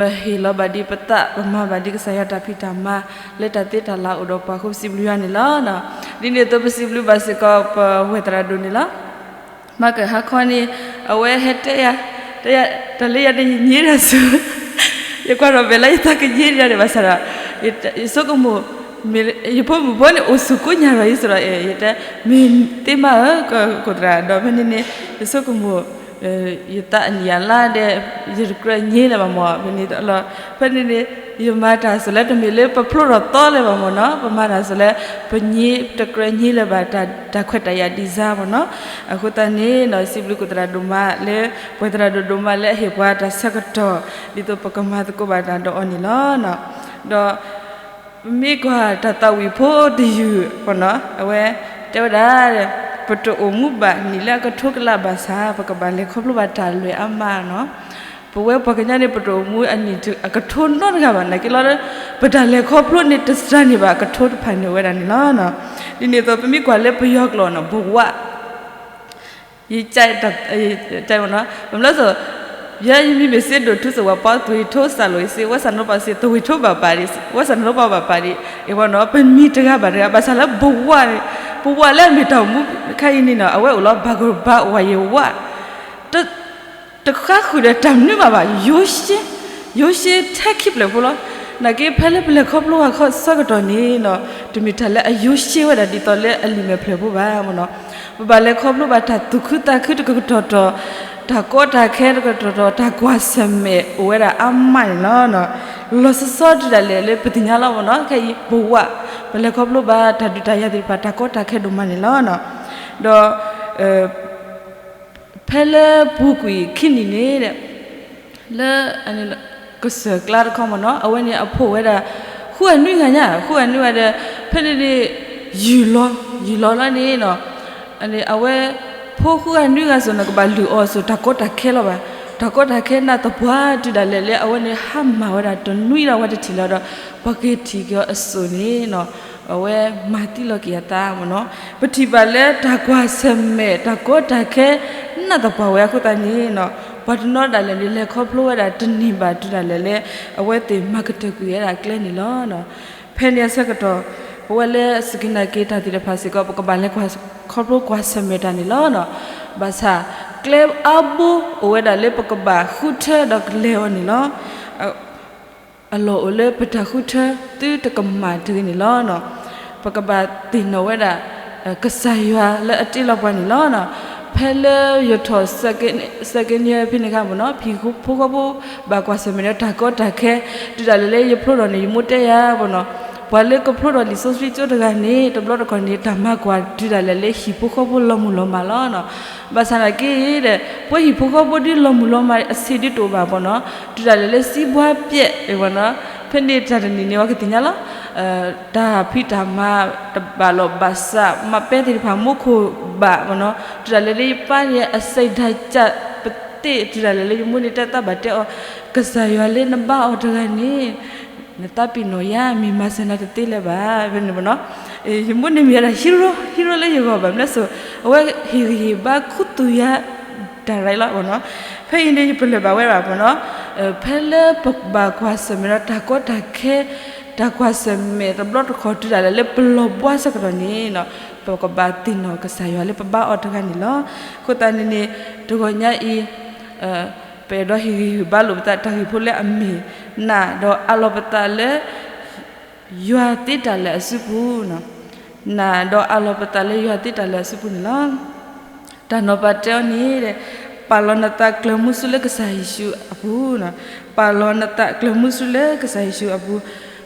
ပဟ့ၣ်လီၤဘၣ်ဒံးပသး ပမၤဘၣ်ဒံးကစၢ်ယွၤတၢ်ဖံးတၢ်မၤ လၢတၢ်သ့တၢ်လၤအိၣ်ဒီးပှၤအဃိ ပစံးဘျုးယွၤန့ၣ်လီၤ. ဒ်န့ၣ်အသိးပစံးဘျုးဘၣ်စ့ၢ်ကီးပဝဲၢ်သရၣ်ဒိၣ်န့ၣ်လီၤ. မၤကဟါခီန့ၣ် အဝဲဟဲတဲယၤ, တဲယၤ တၢ်လၢယၤန့ၣ် ယညံဒၣ်ဆူ ယကွၢ်ထီၣ်မဲာ်လၢယသးကညံဒၣ်န့ၣ် ဘၣ်ဆၣ်ဒီး ယဆိကမိၣ် ယဖိမုၣ်ဖိန့ၣ် အိၣ်ဆူၣ်ကိးညါဒီးယစ့ၢ်ဒီး ယတဲ မ့ၢ်သ့မးဧၢ ကကိၢ်သရၣ်ဒီး ဖဲန့ၣ်န့ၣ် ယဆိကမိၣ် ယသးအနံၣ်အလါဒီး ယတကြၢးညံလၢၤဘၣ်မၢ် ဖဲန့ၣ်လီၤ. ဖဲန့ၣ်န့ၣ် ယမၤတၢ်စ့ၢ်လၢတမ့ၢ်လၢပဖျိထီၣ်သီလၢၤဘၣ်မၢ်နီၤ, ပမၤတၢ်စ့ၢ်လၢ ပညံ တကြၢးညံလၢၤဘၣ် တၢ်ခွဲးတၢ်ယာ်ဒံးစါမၢ်နီၤ. အဃိသတးန့ၣ်နီၤ စံးဘျုးကီၢ်သရၣ်ဒိၣ်မးလၢ ပဝဲၢ်သရၣ်ဒိၣ်ဒိၣ်မးလၢအဟ့ၣ်ပှၤတၢ်ဆၢကတီၢ် ဒ်သိးပကမၤသကိးဘၣ်တၢ်ဒီးအီၤန့ၣ်လီၤ. ဒီး ပမ့ၢ်ကွၢ်တၢ်သးဝံၣ်ဖိတယုၢ်မၢ်နီၤ အဝဲ တဲဝဲဒၣ် ပတအိၣ်မူဘၣ်နံၣ်လၢအကထိကလးဘၣ်ဆၣ် ပကဘၣ်လဲၤခီဖျိဘၣ်တၢ်လွဲၢ်အါမးနီၤ. ပဝဲပှၤကညီန့ၣ် ပတအိၣ်မူအနံၣ်အကထိနီတဂၤဘၣ် နာ်က့လီၤ ပတၢ်လဲၤခီဖျိန့ၣ် တစှၤန့ၢ်ဘၣ်အကထိတဖၣ်န့ၣ် အိၣ်ဝဲဒၣ်န့ၣ်လီၤ. ဒ်န့ၣ်အသိး ပမ့ၢ်ကွၢ်လၢပယီၤကျိာ်နီၤ ဘဝ ယ မ့ၢ်လၢသိး ယဲယမံၤမ့ၢ်စ့ဒိၣ်ထူစ့ၢ်ဝဲပီသွံၣ်ထိစၢ်လိာ်အံၤစ့ ဝဲစၢ်နီၤပီစ့ သဝံၣ်ထိဘၣ်ပာ်ဒံး ဝဲစၢ်နီၤပီဘၣ်ပာ်ဒံး အဝဲနီၤ ပမံၤတဂၤဘၣ်တဂၤ ဘၣ်ဆၣ်လၢဘဝန့ၣ် ဘဝလၢအမ့ၢ်တၢ်အိၣ်မူခဲအံၤန့ၣ်နီၤ အဝဲအိၣ်လီၤ ဘၣ်ကဘၣ်ဝးယံၤဝး တဃါဃုာ်ဒီးတၢ်မနုၤဘၣ်ဘၣ် ယိၤရှ့, ယိၤရှ့ထဲခံဖျၢၣ်ဖိလီၤ. နာ်က့ဖဲလၢပလဲၤခီဖျိဘၣ်ခီဆၢကတီၢ်န့ၣ်နီၤ တမ့ၢ်တၢ်လၢအယိၤရှ့ဝဲဒၣ်ဒ်သိးလၢအလံာ်မဲာ်ဖျၢၣ်ဖိဘၣ်မၢ်နီၤ. ပဘၣ်လဲၤခီဖျိဘၣ်တၢ်သူၣ်ခုသးခုတကတီၢ်တီၢ်, တၢ်ကီတၢ်ခဲတကတီၢ်တီၢ်, တၢ်ကွၢ်ဆၢၣ်မဲာ်အိၣ်ဝဲဒၣ်အါမးန့ၣ်လီၤ. လီၤဆီဆီတုၤဒၣ်လဲာ်လၢပသ့ၣ်ညါလီၤမၢ်နီၤ ခဲအံၤ ဘဝ ပလဲၤခီဖျိဘၣ်တၢ်ဒုးတၢ်ယၤသ့ၣ်တဖၣ် တၢ်ကီတၢ်ခဲဒိၣ်မးန့ၣ်လီၤ. ဒီး ဖဲလၢပူၤကွံာ်ခံနံၣ်န့ၣ် လၢ ကစၢၢ်ကျါတခီမ့ၢ်နီၤ အဝဲန့ၣ်အဖိဝဲဒၣ် ဃုဂၤနွံဂၤညါ ဃုဂၤနွံဂၤဒီး ဖဲန့ၣ်န့ၣ် ယုၢ်လီၤ ယုၢ်လီၤလီၤန့ၣ်နီၤ အဝဲ ဖိဃုဂၤနွံဂၤစိၤန့ၣ် ကဘၣ်လုၢ်အီၣ်စိၤ တၢ်ကီတၢ်ခဲလီၤဘၣ် တၢ်ကီတၢ်ခဲနးသပှၢ်တုၤဒၣ်လဲာ်လၢ အဝဲန့ၣ်ဟါမၢ်ဝဲဒၣ်တနွံဒီး အဝဲတထံၣ်လၢၤဒီး ပှၤက့ၤထံၣ်က့ၤအီၤအစိၤန့ၣ်နီၤ အဝဲမၤသံလီၤက့ၤအသးမ့ၢ်နီၤ ပထံၣ်ဘၣ်လၢတၢ်ကွၢ်ဆၢၣ်မဲာ် တၢ်ကီတၢ်ခဲ နးသပှၢ်ဝဲအဃိသတးန့ၣ်နီၤ ပှၤတနီၤဒၣ်လဲာ်န့ၣ် လဲၤခီဖျိဝဲဒၣ်တန့ၢ်ဘၣ်တုၤဒၣ်လဲာ်လၢ အဝဲသ့ၣ်မၤကတၢၢ်ကွံာ်ဝဲဒၣ်ကျဲန့ၣ်လီၤ. ဖဲန့ၣ်အဆၢကတီၢ် ပဝဲလၢစူၢ်က့ၤနာ်က့ၤတၢ်သ့ၣ်တဖၣ်စ့ၢ်ကီး ပကဘၣ်လဲၤခီဖျိကွၢ်ဆၢၣ်မဲာ်တၢ်န့ၣ်လီၤ. ဘၣ်ဆၣ် ကျဲအါဘိအိၣ်ဝဲဒၣ်လၢပကဘၣ်ဃုထၢဒီးကလဲၤအီၤန့ၣ်လီၤ. အလီၢ်အိၣ်လၢပတၢ်ဃုထၢသုတကမၣ်တဂ့ၤန့ၣ်လီၤ. ပကဘၣ်သ့ၣ်နီၣ်ဝဲဒၣ် ကစၢ်ယွၤလၢအတ့လီၤပှၤန့ၣ်လီၤ. ဖဲလၢယထီၣ် စဲက့နံ ဖဲန့ၣ်အခါမ့ၢ်နီၤ ဟံၣ်ဖိဃီဖိဘၣ်ကွၢ်ဆၢၣ်မဲာ်ဒီးတၢ်ကီတၢ်ခဲ တုၤဒၣ်လဲာ်လၢယဖျိထီၣ်န့ၣ် ယမိၢ်တဲယၤမ့ၢ်နီၤ ပှၤလၢကဖျိထီၣ်လံာ်စီဆှံကၠိတဂၤန့ၣ် တဘျီတခီၣ်န့ၣ် တၢ်မၤကွၢ်တုၤဒၣ်လဲာ်လၢဟံၣ်ဖိဃီဖိလီၤမုၢ်လီၤမၢ်လီၤ. ဘၣ်ဆၣ်သနာ်က့ဒီး ပှၤဟံၣ်ဖိဃီဖိဒ်လီၤမုၢ်လီၤမၢ်အဆ့ၣ်ဒ်တအိၣ်ဘၣ်မ့ၢ်နီၤ တုၤဒၣ်လဲာ်လၢစံးဘှါပျဲၣ်မ့ၢ်နီၤ ဖဲန့ၣ်တၢ်တနံၤန့ၣ် ပှၤကသ့ၣ်ညါလီၤ တၢ်ဖံးတၢ်မၤတဘၣ်လီၢ်ဘၣ်စး မၤပဲသ့ၣ်တဖၣ်မူခိၣ်ဘၣ်မ့ၢ်နီၤ တုၤဒၣ်လဲာ်လၢယပၢ်န့ၣ် အစံးဒၣ်ကၢ်ပသ့ၣ် တုၤဒၣ်လဲာ်လၢယမိၢ်န့ၣ် တဲသးဘၣ်တဲအီၤ ကစၢ်ယွၤလၢနဘါအီၤတဂၤန့ၣ် နသးပ့ၤနီၣ်ယၤ မ့ၢ်မၤစၢၤနၤတသ့လၢၤဘၣ် ဖဲန့ၣ်မ့ၢ်နီၤ ယမိၢ်န့ၣ်မ့ၢ်ဝဲဒၣ် hero hero လၢယဂီၢ်ဘၣ်မနုၤလဲၣ်စိၤ အဝဲဟ့ၣ်ဂံၢ်ဟ့ၣ်ဘါခူသူၣ်ယၤ direct လီၤမ့ၢ်နီၤ ဖဲအံၤန့ၣ် ယပလၢၢ်ဘၣ်ဝဲဒၣ်မ့ၢ်နီၤ ဖဲလၢပဘၣ်ကွၢ်ဆၢၣ်မဲာ်ဒီးတၢ်ကီတၢ်ခဲ တၢ်ကွၢ်ဆၢၣ်မဲာ်တဘျီတခီၣ်တုၤဒၣ်လဲာ်လၢပလီၤဘှါဆၢကတီၢ်န့ၣ်နီၤ ပကဘၣ်သ့ၣ်နီၣ်ကစၢ်ယွၤလၢပဘါအီၤတဂၤန့ၣ်လီၤ. အဃိသတးန့ၣ်န့ၣ် တဂီၤညါအံၤ ပအဲၣ်ဒိးဟ့ၣ်ဂံၢ်ဟ့ၣ်ဘါလိာ်ပသးတၢ်ဂ့ၢ်ဖိလၢအမ့ၢ် နာ်ဒီးအးလီၤပသးလၢ ယွၤသ့တၢ်လၢာ်အစုပူၤ, နာ်ဒီးအးလီၤပသးလၢယွၤသ့တၢ်လၢာ်အစုပူၤန့ၣ်လီၤ. တၢ်နီၤဖးတဲအီၤန့ၣ် ပာ်လီၤနသးကျၢၤမူဆူလၢကစၢ်ယ့ၣ်ၡူးအပူၤ, ပာ်လီၤနသးကျၢၤမူဆူလၢကစၢ်ယ့ၣ်ၡူးအပူၤ,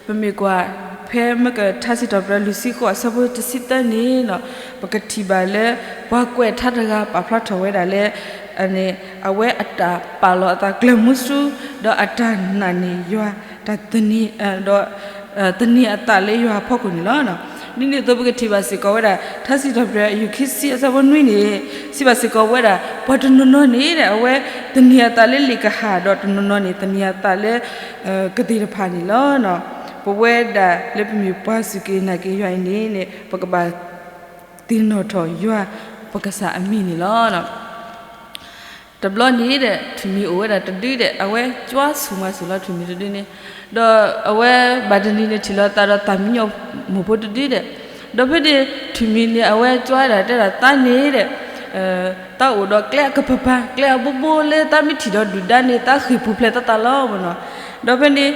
ပမ့ၢ်ကွၢ် ဖဲမကထါစံးထီၣ်ပတြၢၤလွံၢ်ဆံဃိးအဆၢဖိတဆံသၢန့ၣ် ပကထံၣ်ဘၣ်လၢ ပှၤကွဲးထါတဂၤပာ်ဖျါထီၣ်ဝဲဒၣ်လၢ အဝဲအတၢ်ပာ်လီၤအသးကျၢၤမူဆူ ဒီးအတၢ်နာ်န့ၢ်ယွၤ တၢ်သန့ၤ ဒီး သန့ၤအသးလၢယွၤအဖီခိၣ်န့ၣ်လီၤ. ဒ်န့ၣ်အသိးပကထံၣ်ဘၣ်စ့ၢ်ကီးဝဲဒၣ် ထါစံးထီၣ်ပတြၢၤ ယူၢ်ခံဆံအဆၢဖိနွံန့ၣ် စံးဘၣ်စ့ၢ်ကီးဝဲဒၣ် ပှၤတနီၤနီၤန့ၣ် အဝဲသန့ၤအသးလၢလံာ်ကဟၣ် ဒီးတနီၤနီၤန့ၣ် သန့ၤအသးလၢ ကသ့ၣ်တဖၣ်န့ၣ်လီၤ. ပဝဲဒၣ်လၢပမ့ၢ်ပှၤစူၢ်က့ၤနာ်က့ၤယွၤအံၤန့ၣ် ပကဘၣ်သ့ၣ်နီၣ်ထီၣ်ယွၤ ပကစၢ်အမံၤန့ၣ်လီၤ. တဘျီန့ၣ်ဒီး ထွံၣ်မံၤအိၣ်ဝဲဒၣ်တဒုဒီး အဝဲကွၢ်ဆူၣ်မၤဆူၣ်လီၤ ထွံၣ်မံၤတဒုန့ၣ်, ဒီးအဝဲဘၣ်တနံၤန့ၣ် ထံၣ်လိာ်သးဒီးသၣ်မံညီၣ်မိၢ်ဖိတဒုဒီး, ဒီးဖဲန့ၣ် ထွံၣ်မံၤန့ၣ် အဝဲကွၢ်ဒၣ်တဲဒၣ်သးန့ၣ်ဒီး သးအိၣ်ဒီးကျဲအကပၤပၤ ကျဲအဘိဘိလၢသးမ့ၢ်ထံၣ်ဒီးဒုၣ်ဒါန့ၣ် သးဃ့ၢ်ပူၤဖျဲးသးသးလီၤမ့ၢ်နီၤ. ဒီးဖဲန့ၣ်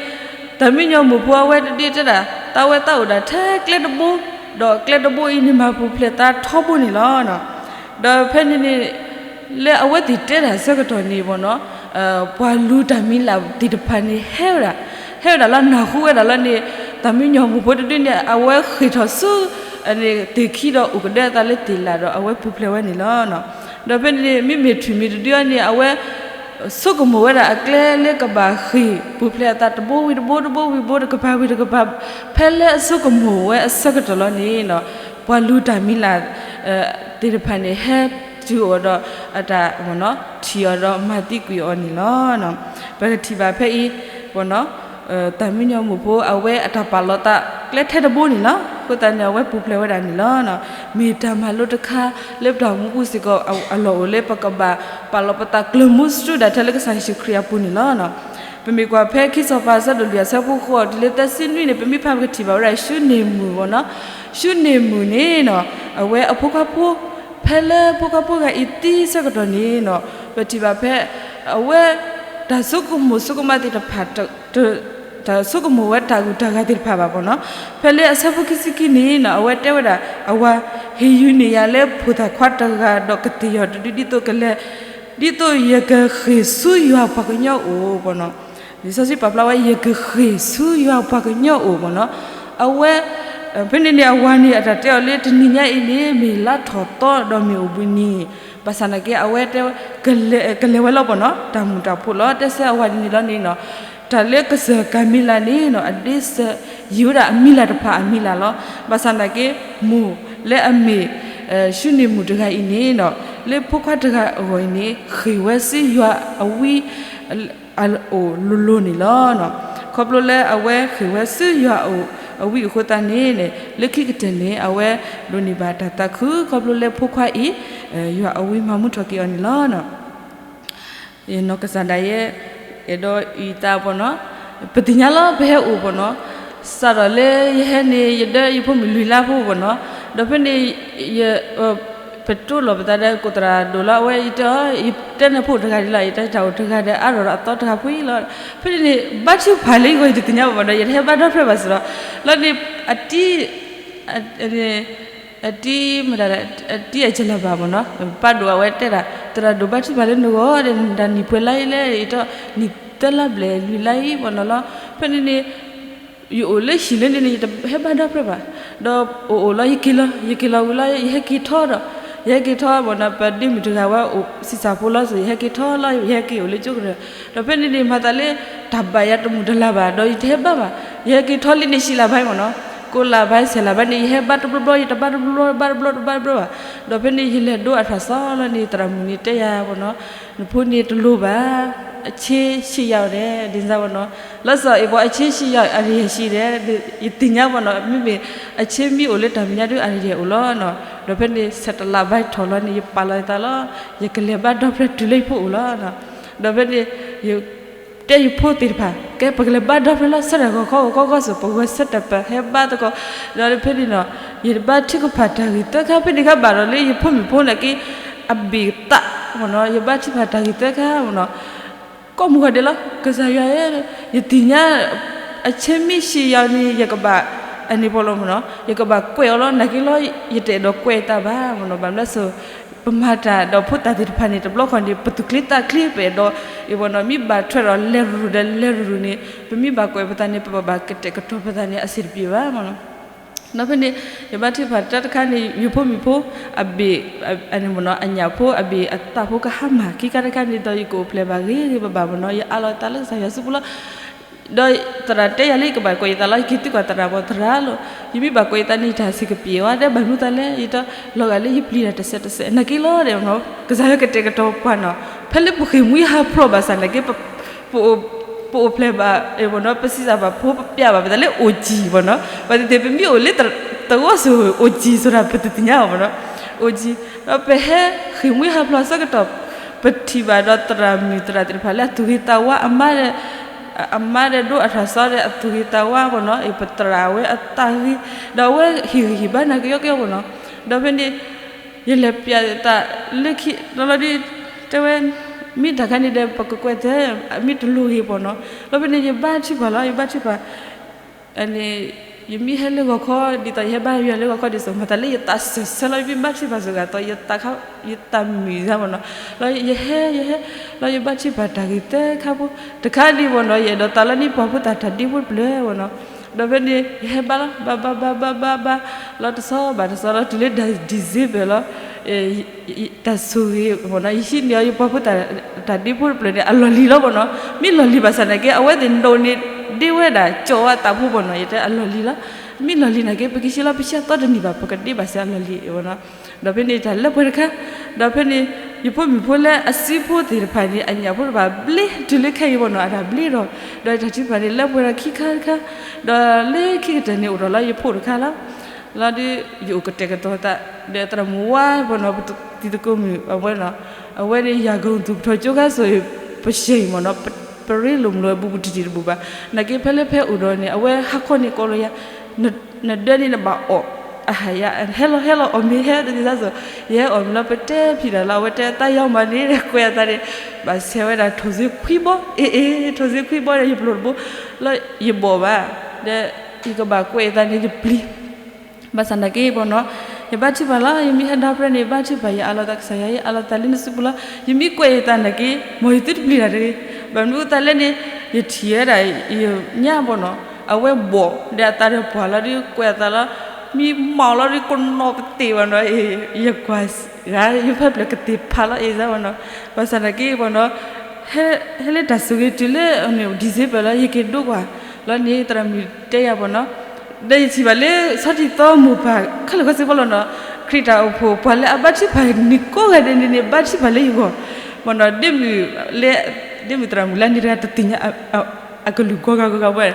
သၣ်မံညီၣ်မိၢ်ဖိအဝဲတဒုတဲဒၣ် သးဝဲသးအိၣ်ဒၣ်ထဲကျဲတဘိ, ဒီးကျဲတဘိအံၤန့ၣ် မၤပူၤဖျဲးသးထီဘိန့ၣ်လီၤ. ဒီးဖဲန့ၣ်န့ၣ် လၢအဝဲသ့ၣ်တဲတၢ်ဆၢကတီၢ်န့ၣ်မ့ၢ်နီၤ, ပှၤလူၤတၢ်မံၤလၢ်သ့ၣ်တဖၣ်န့ၣ် ဟဲဝဲဒၣ်, ဟဲဝဲဒၣ်လၢနၢ်ဟူဝဲဒၣ်လီၤန့ၣ်, သၣ်မံညီၣ်မိၢ်ဖိတဒုန့ၣ် အဝဲဃ့ၢ်ထီၣ်ဆူ သ့ၣ်ခံဒီးအိၣ်ကဒၢအသးလၢသ့ၣ်လၢ်ဒီး အဝဲပူၤဖျဲးဝဲန့ၣ်လီၤ. ဒီးဖဲန့ၣ်န့ၣ် မ့မ့ၢ်ထွံၣ်မံၤတဒုအံၤန့ၣ် အဝဲ ဆိကမိၣ်ဝဲဒၣ်အကျဲလၢကဘၣ်ဃ့ၢ်ပူၤဖျဲးအသး တဘိဝံၤတဘိ တဘိဝံၤတဘိ တကပၤဝံၤတကပၤ, ဖဲလၢအဆိကမိၣ်ဝဲအဆၢကတီၢ်လီၤန့ၣ်နီၤ, ပှၤလူၤတၢ်မံၤလၢ် သ့ၣ်တဖၣ်န့ၣ် ဟဲတုၤအီၤဒီးအတၢ် ထံၣ်အီၤဒီးမၤသံကွံာ်အီၤန့ၣ်လီၤ. ပကထံၣ်ဘၣ်ဖဲအံၤ သၣ်မံညီၣ်မိၢ်ဖိအဝဲအတၢ်ပာ်လီၤသးကျဲထဲတဘိန့ၣ်လီၤ. အဃိသတးန့ၣ် အဝဲပူၤဖျဲးဝဲဒၣ်န့ၣ်လီၤ. မ့ၢ်တၢ်မၤလိတခါလၢပတၢ်အိၣ်မူပူၤစ့ၢ်ကီးအလီၢ်အိၣ်လၢပကဘၣ်ပာ်လီၤပသးကျၢၤမူစူဒၣ်ထဲလၢကစၢ်ယ့ၣ်ၡူးခရံာ်အပူၤန့ၣ်လီၤ. ပမ့ၢ်ကွၢ်ဖဲခံစီၤပၤအဆၢဒိၣ်လွံၢ်အဆၢဖိဃိးတုၤလၢသၢဆံနွံန့ၣ် ပမ့ၢ်ဖးပကထံၣ်ဘၣ်ဝဲဒၣ် ၡူန့ၢ်မုၢ်နီၤ, ၡူန့ၢ်မုၢ်န့ၣ်နီၤ, အဝဲအဖိခွါဖိ ဖဲလၢဖိခွါဖိဂၤအံၤသံဆၢကတီၢ်န့ၣ်နီၤ, ပထံၣ်ဘၣ်ဖဲ အဝဲ တၢ်ဆိကမိၣ်ဆိကမးသ့ၣ်တဖၣ် တၢ်ဆိကမိၣ်ဝဲတၢ်ဂုၤတၢ်ဂၤသ့ၣ်တဖၣ်ဘၣ်မ့ၢ်နီၤ. ဖဲလၢအဆၢဖိခံဆံခံန့ၣ်နီၤ အဝဲတဲဝဲဒၣ် အဝၤ ဟ့ၣ်ယုၢ်န့ၢ်ယၤလၢဖိသၣ်ခွါတဂၤဒီးကသ့ၣ်ယီၤတဒု ဒ်သိးကလဲၤ ဒ်သိးယကဃ့ၢ်ဆူယွၤပှၤကညီအိၣ်မ့ၢ်နီၤ. လံာ်စီဆှံပာ်ဖျါဝဲ ယကဃ့ၢ်ဆူယွၤပှၤကညီအိၣ်မ့ၢ်နီၤ. အဝဲ ဖဲန့ၣ်န့ၣ် အဝၤန့ၣ် အတၢ်တဲအီၤလၢ တနံၤညါအံၤန့ၣ် မ့ၢ်လါထီၣ်သီဒီးမ့ၢ်အိၣ်ဘှံးနံၤ, ဘၣ်ဆၣ်သနာ်က့ အဝဲတဲဝဲ ကလဲၤဝဲလီၤမ့ၢ်နီၤ, တၢ်မုာ်တၢ်ဖိးလီၤ. တဲဆၢအဝၤဒ်န့ၣ်လီၤန့ၣ်နီၤ, တၢ်လၢကစၢၢ်ကၤမံၤလၤန့ၣ်နီၤ အဒ့စၢၤယံၤဝဲဒၣ်အမံၤလၤတဖၣ်အမံၤလၤလီၤ. ဘၣ်ဆၣ်သနာ်က့ မိၢ်လၢအမ့ၢ် ၡူန့ၢ်မုၢ်တဂၤအံၤန့ၣ်နီၤ လၢဖိခွါတဂၤအဂီၢ်အံၤန့ၣ် ဃ့ၢ်ဝဲဆူယွၤအဝံ အအိၣ်လိၤလိၤန့ၣ်လီၤ. ခီဖျိလၢအဝဲဃ့ၢ်ဝဲဆူယွၤအဝံအဃိသတးန့ၣ် လၢခံကတၢၢ်န့ၣ် အဝဲဒိးန့ၢ်ဘၣ်တၢ်သးခု ခီဖျိလၢဖိခွါအံၤ ယွၤအဝံမၤမူထီၣ်က့ၤအီၤန့ၣ်လီၤ. ယနီၢ်ကစၢ်ဒၣ်ယဲ အဲၣ်ဒိးအံသးမ့ၢ်နီၤ, ပသ့ၣ်ညါလီၤ ပဟဲအိၣ်မ့ၢ်နီၤ, စးထီၣ်လၢယဟဲန့ၣ် ယဒၢယဖိမုၣ်လွံၢ်လါဖိမ့ၢ်နီၤ, ဒီးဖဲန့ၣ် ယ ပတိၢ်လီၤပသးဒီးကိးသရၣ်ဒိၣ်လီၤ အဝဲ ယတဲအီၤ ယတဲနၢ်ဖိတဂၤဒ်လီၤ ယတဲတၢ်အိၣ်တဂၤဒီး အါထီၣ်ဒီးအသီတဂၤဖှံလီၤ. ဖဲန့ၣ်န့ၣ် ဘါထုကဖၣ်လၢယဂီၢ် ယတသ့ၣ်ညါဘၣ်ဒီး ယတဟဲဘါဒီဖျၢၣ်ဘၣ်စ့ၢ်ဒီး လီၤန့ၣ် အတံ အတံ မတၤ အတံအကလၢၤဘၣ်မ့ၢ်နီၤ, ပၢ်ဒိၣ်အဝဲတဲဒၣ် သရၣ်ဒိၣ်ဘါထုကဖၣ်လၢနဂီၢ်ဒီး နတၢ်နံၣ်ပှဲၤလါအံၤလဲၣ် ယတဲ နံၣ်သၢလါဘျဲၣ်လွံၢ်လါအံၤမ့ၢ်နီၤလီၤ. ဖဲန့ၣ်န့ၣ် ယအိၣ်လၢဟံၣ်လၢန့ၣ်န့ၣ် ယတဟဲဘါဒီဖျၢၣ်ဘၣ်, ဒီးအိၣ်အိၣ်လီၤ ယက့ၤလီၤ ယက့ၤလီၤဝံၤလီၤ ယဟဲက့ၤထီဒီး ယဟဲက့ၤထီမ့ၢ်နီၤ, ပဒ့မုၣ်တဂၤဝဲအိၣ်ဆံးစၢ်ဖိလီၤစ့ၢ် ယဟဲက့ၤထီလီၤ ယဟဲက့ၤအိၣ်လၢကၠိကရၢၢ်, ဒီးဖဲန့ၣ်န့ၣ် မၤသးလၢ တၢ်ဘၣ်ယၤတမုာ်တလၤဘၣ် ဒီးယတဟဲဘါဘၣ်, ယဟဲက့ၤထီလံန့ၣ် ဆံးလါဘၣ်မ့ၢ်နီၤ, ကိးလါဘၣ်ဆဲးလါဘၣ်န့ၣ် ယဟဲဘါတဘျီဘျီ ယတဘါတဘျီဘါတဘျီတဘါတဘျီဘၣ်, ဒီးဖဲန့ၣ် ယလဲၤဒိအထၣ်စီလီၤန့ၣ် သရၣ်မုၣ်န့ၣ်တဲယၤမ့ၢ်နီၤ, နဖိန့ၣ်တလိၤဘၣ်, အဆ့ဆံးယၤအီၤဒဲး ဒ်န့ၣ်မ့ၢ်နီၤ, လီၤဆီအံၤပှၤအဆ့ဆံးယၤအီၤ အန္တရာယ်ရှိတယ်, ယသ့ၣ်ညါမ့ၢ်နီၤ, မ့မ့ၢ်အဆ့မ့ၢ်အိၣ်လၢတၢ်မဲာ်ညါဒုး အန္တရာယ်အိၣ်လီၤနီၤ, ဒီးဖဲန့ၣ် ဆဲးတလါဘၣ်ထီၣ်လီၤန့ၣ် ယပာ်လီၤယသးလီၤ, ယကလဲၤဘါဒီဖျၢၣ်တုၤလၢယဖိအိၣ်လီၤနီၤ, ဒီးဖဲန့ၣ် ယ တဲယဖိသ့ၣ်တဖၣ် ကဲ ပကလဲၤဘါဒီဖျၢၣ်လီၤ ဆၢထၢၣ်ဂီၤခီဂီၤခီဂီၤစ့ၢ် ပဂဲၤဆၢထၢၣ်ပဟဲဘါသကိး, ဒီးဖဲန့ၣ်နီၤ ယဘါထုကဖၣ်တၢ်ဂ့ၢ်သၢခါ ဖဲန့ၣ်ခါဘၣ်ဒီးလၢယဖိမုၣ်ဖိနာ်က့ အဘ့ၣ်သးမ့ၢ်နီၤ ယဘါထုကဖၣ်တၢ်ဂ့ၢ်သၢခါမ့ၢ်နီၤ ကိးမုၢ်ဂီၤဒဲးလီၤ ကစၢ်ယွၤဧၢ, ယသ့ၣ်ညါ အဆ့မ့ၢ်ဆံးယၤန့ၣ် ယကဘၣ် အန့ၣ်ပီလီၤမ့ၢ်နီၤ ယကဘၣ်ကွဲးအီၤလီၤ နာ်က့လီၤ ယတအဲၣ်ဒိးကွဲးယသးဘၣ်မ့ၢ်နီၤ ဘၣ်မနုၤလဲၣ် ပမၤတၢ်ဒီးဖိသၣ်သ့ၣ်တဖၣ်န့ၣ် တဘျီဃီန့ၣ် ပသူၣ်ချ့သးချ့ ပအဲၣ်ဒိး အ့ၣ် မ့ၢ်ဘၣ်ထွဲဒီးလဲၤရူၤဒီးလဲၤရူၤန့ၣ် ပမ့ၢ်ဘၣ်ကွဲးပသးန့ၣ် ပဘၣ်ကတဲာ်ကတီၤပသးန့ၣ် အဆင်တပြေဘၣ်မ့ၢ်နီၤ. ဒီးဖဲန့ၣ် ယဘါထုကဖၣ်တၢ်တခါန့ၣ် ယဖိမုၣ်ဖိ အဘ့ၣ် အန့ၣ်မ့ၢ်နီၤ အညၣ်ဖိအဘ့ၣ်အသးဖိကဟါမၢ် ခံခါတခါန့ၣ်ဒီး ယကအိၣ်ဖျဲၣ်ဘၣ်ဂ့ၤဂ့ၤဘၣ်ဘၣ်မ့ၢ်နီၤ ယအးလီၤသးလၢကစၢ်ယွၤစုပူၤလီၤ ဒီးသရၣ်တဲယၤလၢယကဘၣ်ကွဲးယသးလီၤ ယက့ၤသံကွၢ်သရၣ် ပှၤသရၣ်လီၤ ယမ့ၢ်ဘၣ်ကွဲးယသးန့ၣ် ယတၢ်ဆံးကပံာ်ဝဲဒၣ် ဘၣ်မနုၤသးလဲၣ် ယတလီၤဂာ်လၢယပျံၤတၢ်တစဲးတစဲး နာ်က့လီၤဒီး ကစၢ်ယွၤကတဲာ်ကတီၤပှၤနီၤ ဖဲလၢပဃ့ၢ်မှံဟးဖျိးဘၣ်ဆၣ်နာ်က့ ပအိၣ်ဖျဲၣ်ဘၣ် အ့ၣ် မ့ၢ်နီၤ ပစံးစၢ်ဘၣ်ဖိ ပပျဲဘၣ်ပသးလၢအိၣ်ကံၢ်မ့ၢ်နီၤ ဘၣ်သ့ၣ်သ့ၣ် ပမ့ၢ်အိၣ်လၢသဝီစိၤအိၣ်ကံၢ်ဆိုတာ် ပတသ့ၣ်ညါအီၤမ့ၢ်နီၤ အိၣ်ကံၢ် ဒီးပဟဲဃ့ၢ်မှံဟးဖျိးဆၢကတီၢ် ပထံၣ်ဘၣ်ဒီးသရၣ်မုၣ်သရၣ်သ့ၣ်တဖၣ်လၢအသူၣ်ဂ့ၤသးဝါ အမါဒီး အမါဒီးဒိအထၢၣ်စီဒီးအသူၣ်ဂ့ၤသးဝါဘၣ်နီၤ, ပသရၣ်ဝဲအသးဂ့ၤ, ဒီးအဝဲဟ့ၣ်ဂံၢ်ဟ့ၣ်ဘါနာ်က့ၤအီၤကဲအီၤဘၣ်နီၤ, ဒီးဖဲန့ၣ် ယလဲၤပျးသးလၢခံ ဒီးလီၤဒုး တဲဝဲ မ့ၢ်တၢ်ခါန့ၣ်ဒီး ပကကွဲးသဲ မ့ၢ်တလိၤဂ့ၤဘၣ်နီၤ, ဒီးဖဲန့ၣ် ယဘါထုကဖၣ်လီၤ ယဘါထုကဖၣ် န့ၣ် ယမ့ၢ်ဟဲလၢဂီၤခီ ဒ်သိးယဟဲဘါယွၤလၢဂီၤခီဒ်သိး မၤသးလၢယသးစၢၢ်ဆၢလီၤ ယမ့ၢ်ဘါထုကဖၣ်စ့ၢ်ကီး ယသးခါ ယသးမုာ်ယသးဘၣ်နီၤ, လီၤယဟဲ ယဟဲ လီၤယဘါထုကဖၣ်တၢ်ဂ့ၤသၢခါဖိ တခါဒံးဘၣ်နီၤ ယအဲၣ်ဒိးသးလီၤန့ၢ်ပှၤဖိသၣ်တၢ်ဒ့ဖိတဖျၢၣ်ဘၣ်နီၤ, ဒီးဖဲန့ၣ် ယဟဲဘါလီၤ ဘါဘါဘါဘါဘါဘါ လီၤတဆီဘၣ်တဆီလီၤ တုၤလၢ December လီၤ တၢ်ဆိၣ်ဂ့ၤဘၣ်နီၤ ယဟံးန့ၢ်အီၤယပှၤဖိသၣ်တၢ်ဒ့ဖိတဖျၢၣ်န့ၣ် အလီၢ်လံၤလီၤဘၣ်နီၤ, မ့ၢ်လီၢ်လံၤဘၣ်ဆၣ်နာ်က့ အဝဲသ့ၣ်ဒိးန့ၢ်ဒ့ဝဲဒၣ် ကၠီဝဲအသးဖိဘၣ်နီၤ, ယတဲအလီၢ်လံၤလီၤ, မ့ၢ်လီၢ်လံၤနာ်က့ ပကဟံးလီၤ ပဟံးအသီတနံၤဘၣ် ပကဒ့ဘၣ်စ့ၢ်အလီၢ်လံၤဘၣ်နီၤ, ဒီးဖဲန့ၣ်တၢ်လၢပှဲၤတခါ, ဒီးဖဲန့ၣ် ယဖိမုၣ်ဖိလၢအစုဖိသ့ၣ်တဖၣ်န့ၣ် အညၣ်ဖိတဖၣ်ဘျ့ တုၤလၢခဲအံၤဘၣ်နီၤ အတၢ်ဘျ့ဒီး, ဒီးတၢ်ထုကဖၣ်န့ၣ် လၢပှဲၤဒီးခံခါတခါ, ဒီးလၢခံကတၢၢ်န့ၣ်အိၣ်ဒီးလီၤယဖိတခါလီၤ လီၤဒုး ယအိၣ်ကတဲာ်ကတီၤသး ဒီးသရၣ်မုၣ်ဝါဘၣ်နီၤ ပတံၤသကိးမုၣ်အဝဲနီၤ, အဝဲန့ၣ် ယၤကိၣ်သူၣ်ကထီၣ်ကၠိခါစိၤအံၤ ပဆဲးအံၤမ့ၢ်နီၤ, ပရ့လိာ်မုာ်လီၤ ဘူးဘူးတံၢ်တံၢ်တဘူးဘၣ်, နာ်က့ဖဲလၢဖဲအိၣ်ဒီးန့ၣ် အဝဲဟါခီန့ၣ်ကိးလီၤယၤ, နဒၢန့ၣ်နဘၣ်အီၣ်, အဟးယၤ ဟဲလီၤဟဲလီၤအီၣ်မ့ၤဟဲတသ့သးစိၤ, ယဟဲအီၣ်မ့ၤလီၤ ပတဲဖံးတၢ်လီၤ အဝဲတဲတၢ်ယီမၤန့ၣ် ကွဲးအသးန့ၣ်, ဘၣ်ဆဲးဝဲဒၣ်ထိၣ်စ့ခွံဘီ, အ့အ့ ထိၣ်စ့ခွံဘီဒီး ယပျိၢ်တဘိ, လီၤယဘီၣ်ဘၣ်, ဒီး ယကဘၣ်ကွဲးအသးန့ၣ်ယပျံၤ ဘၣ်ဆၣ်နာ်က့ဘၣ်နီၤ, ယဘါထုကဖၣ်လီၤ ယမ့ၢ်ဟဲဒၣ်ဖဲန့ၣ် ယဘါထုကဖၣ် ယအးလီၤသးကစၢ်ယွၤ ယအးလီၤသးလၢနစုပူၤလီၤ, ယမ့ၢ်ကွဲးယသးနာ်က့ မ်ယသုတပျံၤတၢ်တဂ့ၤ, ဘၣ်မနုၤအသးလဲၣ်န့ၣ်, ယထံၣ်ဝဲဒၣ် ယညါဘၣ်နီၤ, အဝဲဘီၣ်ဒီးအသးဒီးပှၢ်လီၤဒုးကွဲးအသးလီၤ, မ့ၢ်မၤအီၤလီၤဒုးကနီၤကသ့ၣ်ဘၣ်နီၤ, ယကွၢ်ဂၤ ယဖဲဖျၢၣ်ကသ့ၣ်ဖးလီၤ အ့ၣ်စၢ်ဘၣ်နီၤ, ဘၣ်ဆၣ်နာ်က့ဘၣ်နီၤ ဟဲလၢတၢ်ဆိၣ်ဂ့ၤတုၤလၢ December လီၤ ယက့ၤဒိကွၢ်လီၤန့ၣ် သရၣ်မုၣ်တဲယၤဘၣ်နီၤ, ဒီးယထံၣ်ဘၣ်လၢဆီထံၣ်သီမိၢ်ပၢ် ခဲလၢာ်ခဲဆ့ဖိလီၤနီၤ, ခရံာ်တၢ်အိၣ်ဖှိၣ် ပှၤလၢအဘါထုကဖၣ်န့ၣ်ကိးဂၤဒဲးန့ၣ်န့ၣ် ဘါထုကဖၣ်လၢယဂီၢ်, ဘၣ်နီၤ ဒ့မုၣ်လၢ ဒ့မုၣ်သရၣ်မုၣ်လၢန့ၣ်တဂၤတသ့ၣ်ညါ အကလုၢ်ကီဂၤဂၤဝဲ,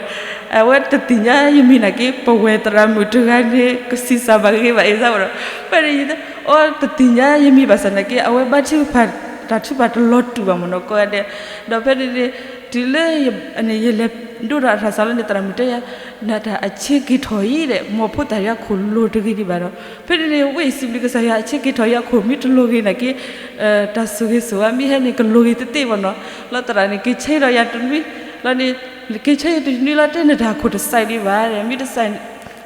အဝဲတသ့ၣ်ညါယမံၤနာ်က့ ပဝဲသရၣ်မုၣ်တဂၤန့ၣ် ကဆံးစၢ်ဘၣ်ဂ့ၤဂ့ၤဘၣ်အ့ၣ်စၢ်ဘၣ်ဒီး, ဖဲန့ၣ်ယတဲ အီ တသ့ၣ်ညါယမံၤဘၣ်ဆၣ်နာ်က့ အဝဲဘါထုကဖၣ် တၢ်ထုကဖၣ်တလီၤတူာ်ဘၣ်မ့ၢ်နီၤ ကိးဂၤဒဲး, ဒီးဖဲန့ၣ်န့ၣ် တုၤလၢ ယလဲၤဒိဒီးအထးစးလီၤန့ၣ် သရၣ်မုၣ်တဲယၤ နတၢ်အဆ့က့ၤထီၣ်အံၤဒီး မ်ဖိသၣ်ယၤခိၣ်လိၤတဂ့ၤဒံးဘၣ်ဒီး, ဖဲန့ၣ်န့ၣ် ဝဲအံၤစံးဘျုးကစၢ်ယွၤ အဆ့က့ၤထီၣ်ယၤခိၣ်မ့ၢ်တလိၤဂ့ၤနာ်က့ တၢ်ဆိၣ်ဂ့ၤဆိၣ်ဝါမ့ၢ်ဟဲန့ၣ် ကလိၤဂ့ၤတသ့ဘၣ်နီၤ, လီၤသရၣ်န့ၣ် က့ၤဆၢဒီးယၤတနွံ, လီၤန့ၣ် က့ၤဆၢယၤတနွံလီၤ တဲနတၢ်ခိၣ်တစဲးဒံးဘၣ်, မ့ၢ်တစဲး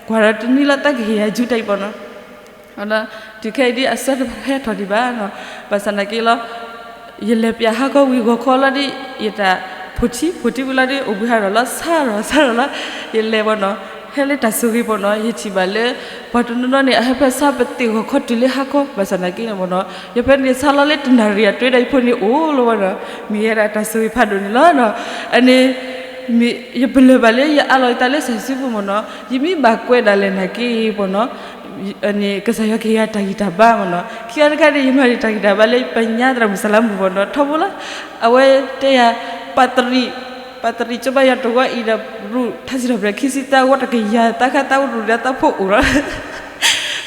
ကွၢ်ဒီးတနွံလီၤ တၢ်ကဟ့ၣ်ယၤယူတၢ်အံၤဘၣ်နီၤ တုၤခဲအံၤဒ်အဆၢတဟဲထီၣ်ဒံးဘၣ်နီၤ, ဘၣ်ဆၣ်နာ်က့လီၤ ယလဲၤပၠးဟါခီဝံၤဂီၤခီလီၤဒ် ယတၢ်ဖိထံဖိထံဝံၤလီၤဒ် အိၣ်ဘှံးဟးထီၣ်လီၤ ဆါထီၣ်ဆါထီၣ်လီၤ, ယလဲၤဘၣ်နီၤ, ဟဲလၢတၢ်ဆိၣ်ဂ့ၤဘၣ်နီၤ, ယထံၣ်ဘၣ်လၢ ပှၤတနီၤနီၤန့ၣ် အဟဲဖဲဆါပသ့ၣ်ဂီၤခီတုၤလၢဟါခီ, ဘၣ်ဆၣ်နာ်က့ဘၣ်နီၤ, ယဖဲန့ၣ်ဆါလီၤလၢတနၣ်ရံၣ်အတြဲဒီးယဖိန့ၣ်အိၣ်လီၤဘၣ်နီၤ, မ့ၢ်ဝဲဒၣ်တၢ်ဆိၣ်ဂ့ၤဖးဒိၣ်န့ၣ်လီၤနီၤ, အန့ၣ် ယပလၢၢ်ဘၣ်လၢယအးလီၤယသးလၢကစၢ်ယွၤစုပူၤမ့ၢ်နီၤ, ယမ့ၢ်ဘၣ်ကွဲးဒၣ်လဲာ်နာ်က့ဘၣ်နီၤ, န့ၣ် ကစၢ်ယွၤကဟ့ၣ်ယၤတၢ်ဂံၢ်တၢ်ဘါမ့ၢ်နီၤ, ခံခါတခါန့ၣ် ယမၤန့ၢ်တၢ်ဂံၢ်တၢ်ဘါလၢပညါသရၣ်မုၣ်စလါမုၣ်ဘၣ်နီၤ, ထီဘိလီၤ, အဝဲတဲယၤ ပၢ်တရံး ပၢ်တရံးကၠိဘၣ်ယၤတဝီအံၤဒီး ရူၢ်ထါစံးထီၣ်ပတြၢၤခံဆံသၢဝီတကယၤ သးခါသးအိၣ်ရူၢ်ဒီးသးဖိအိၣ်လီၤ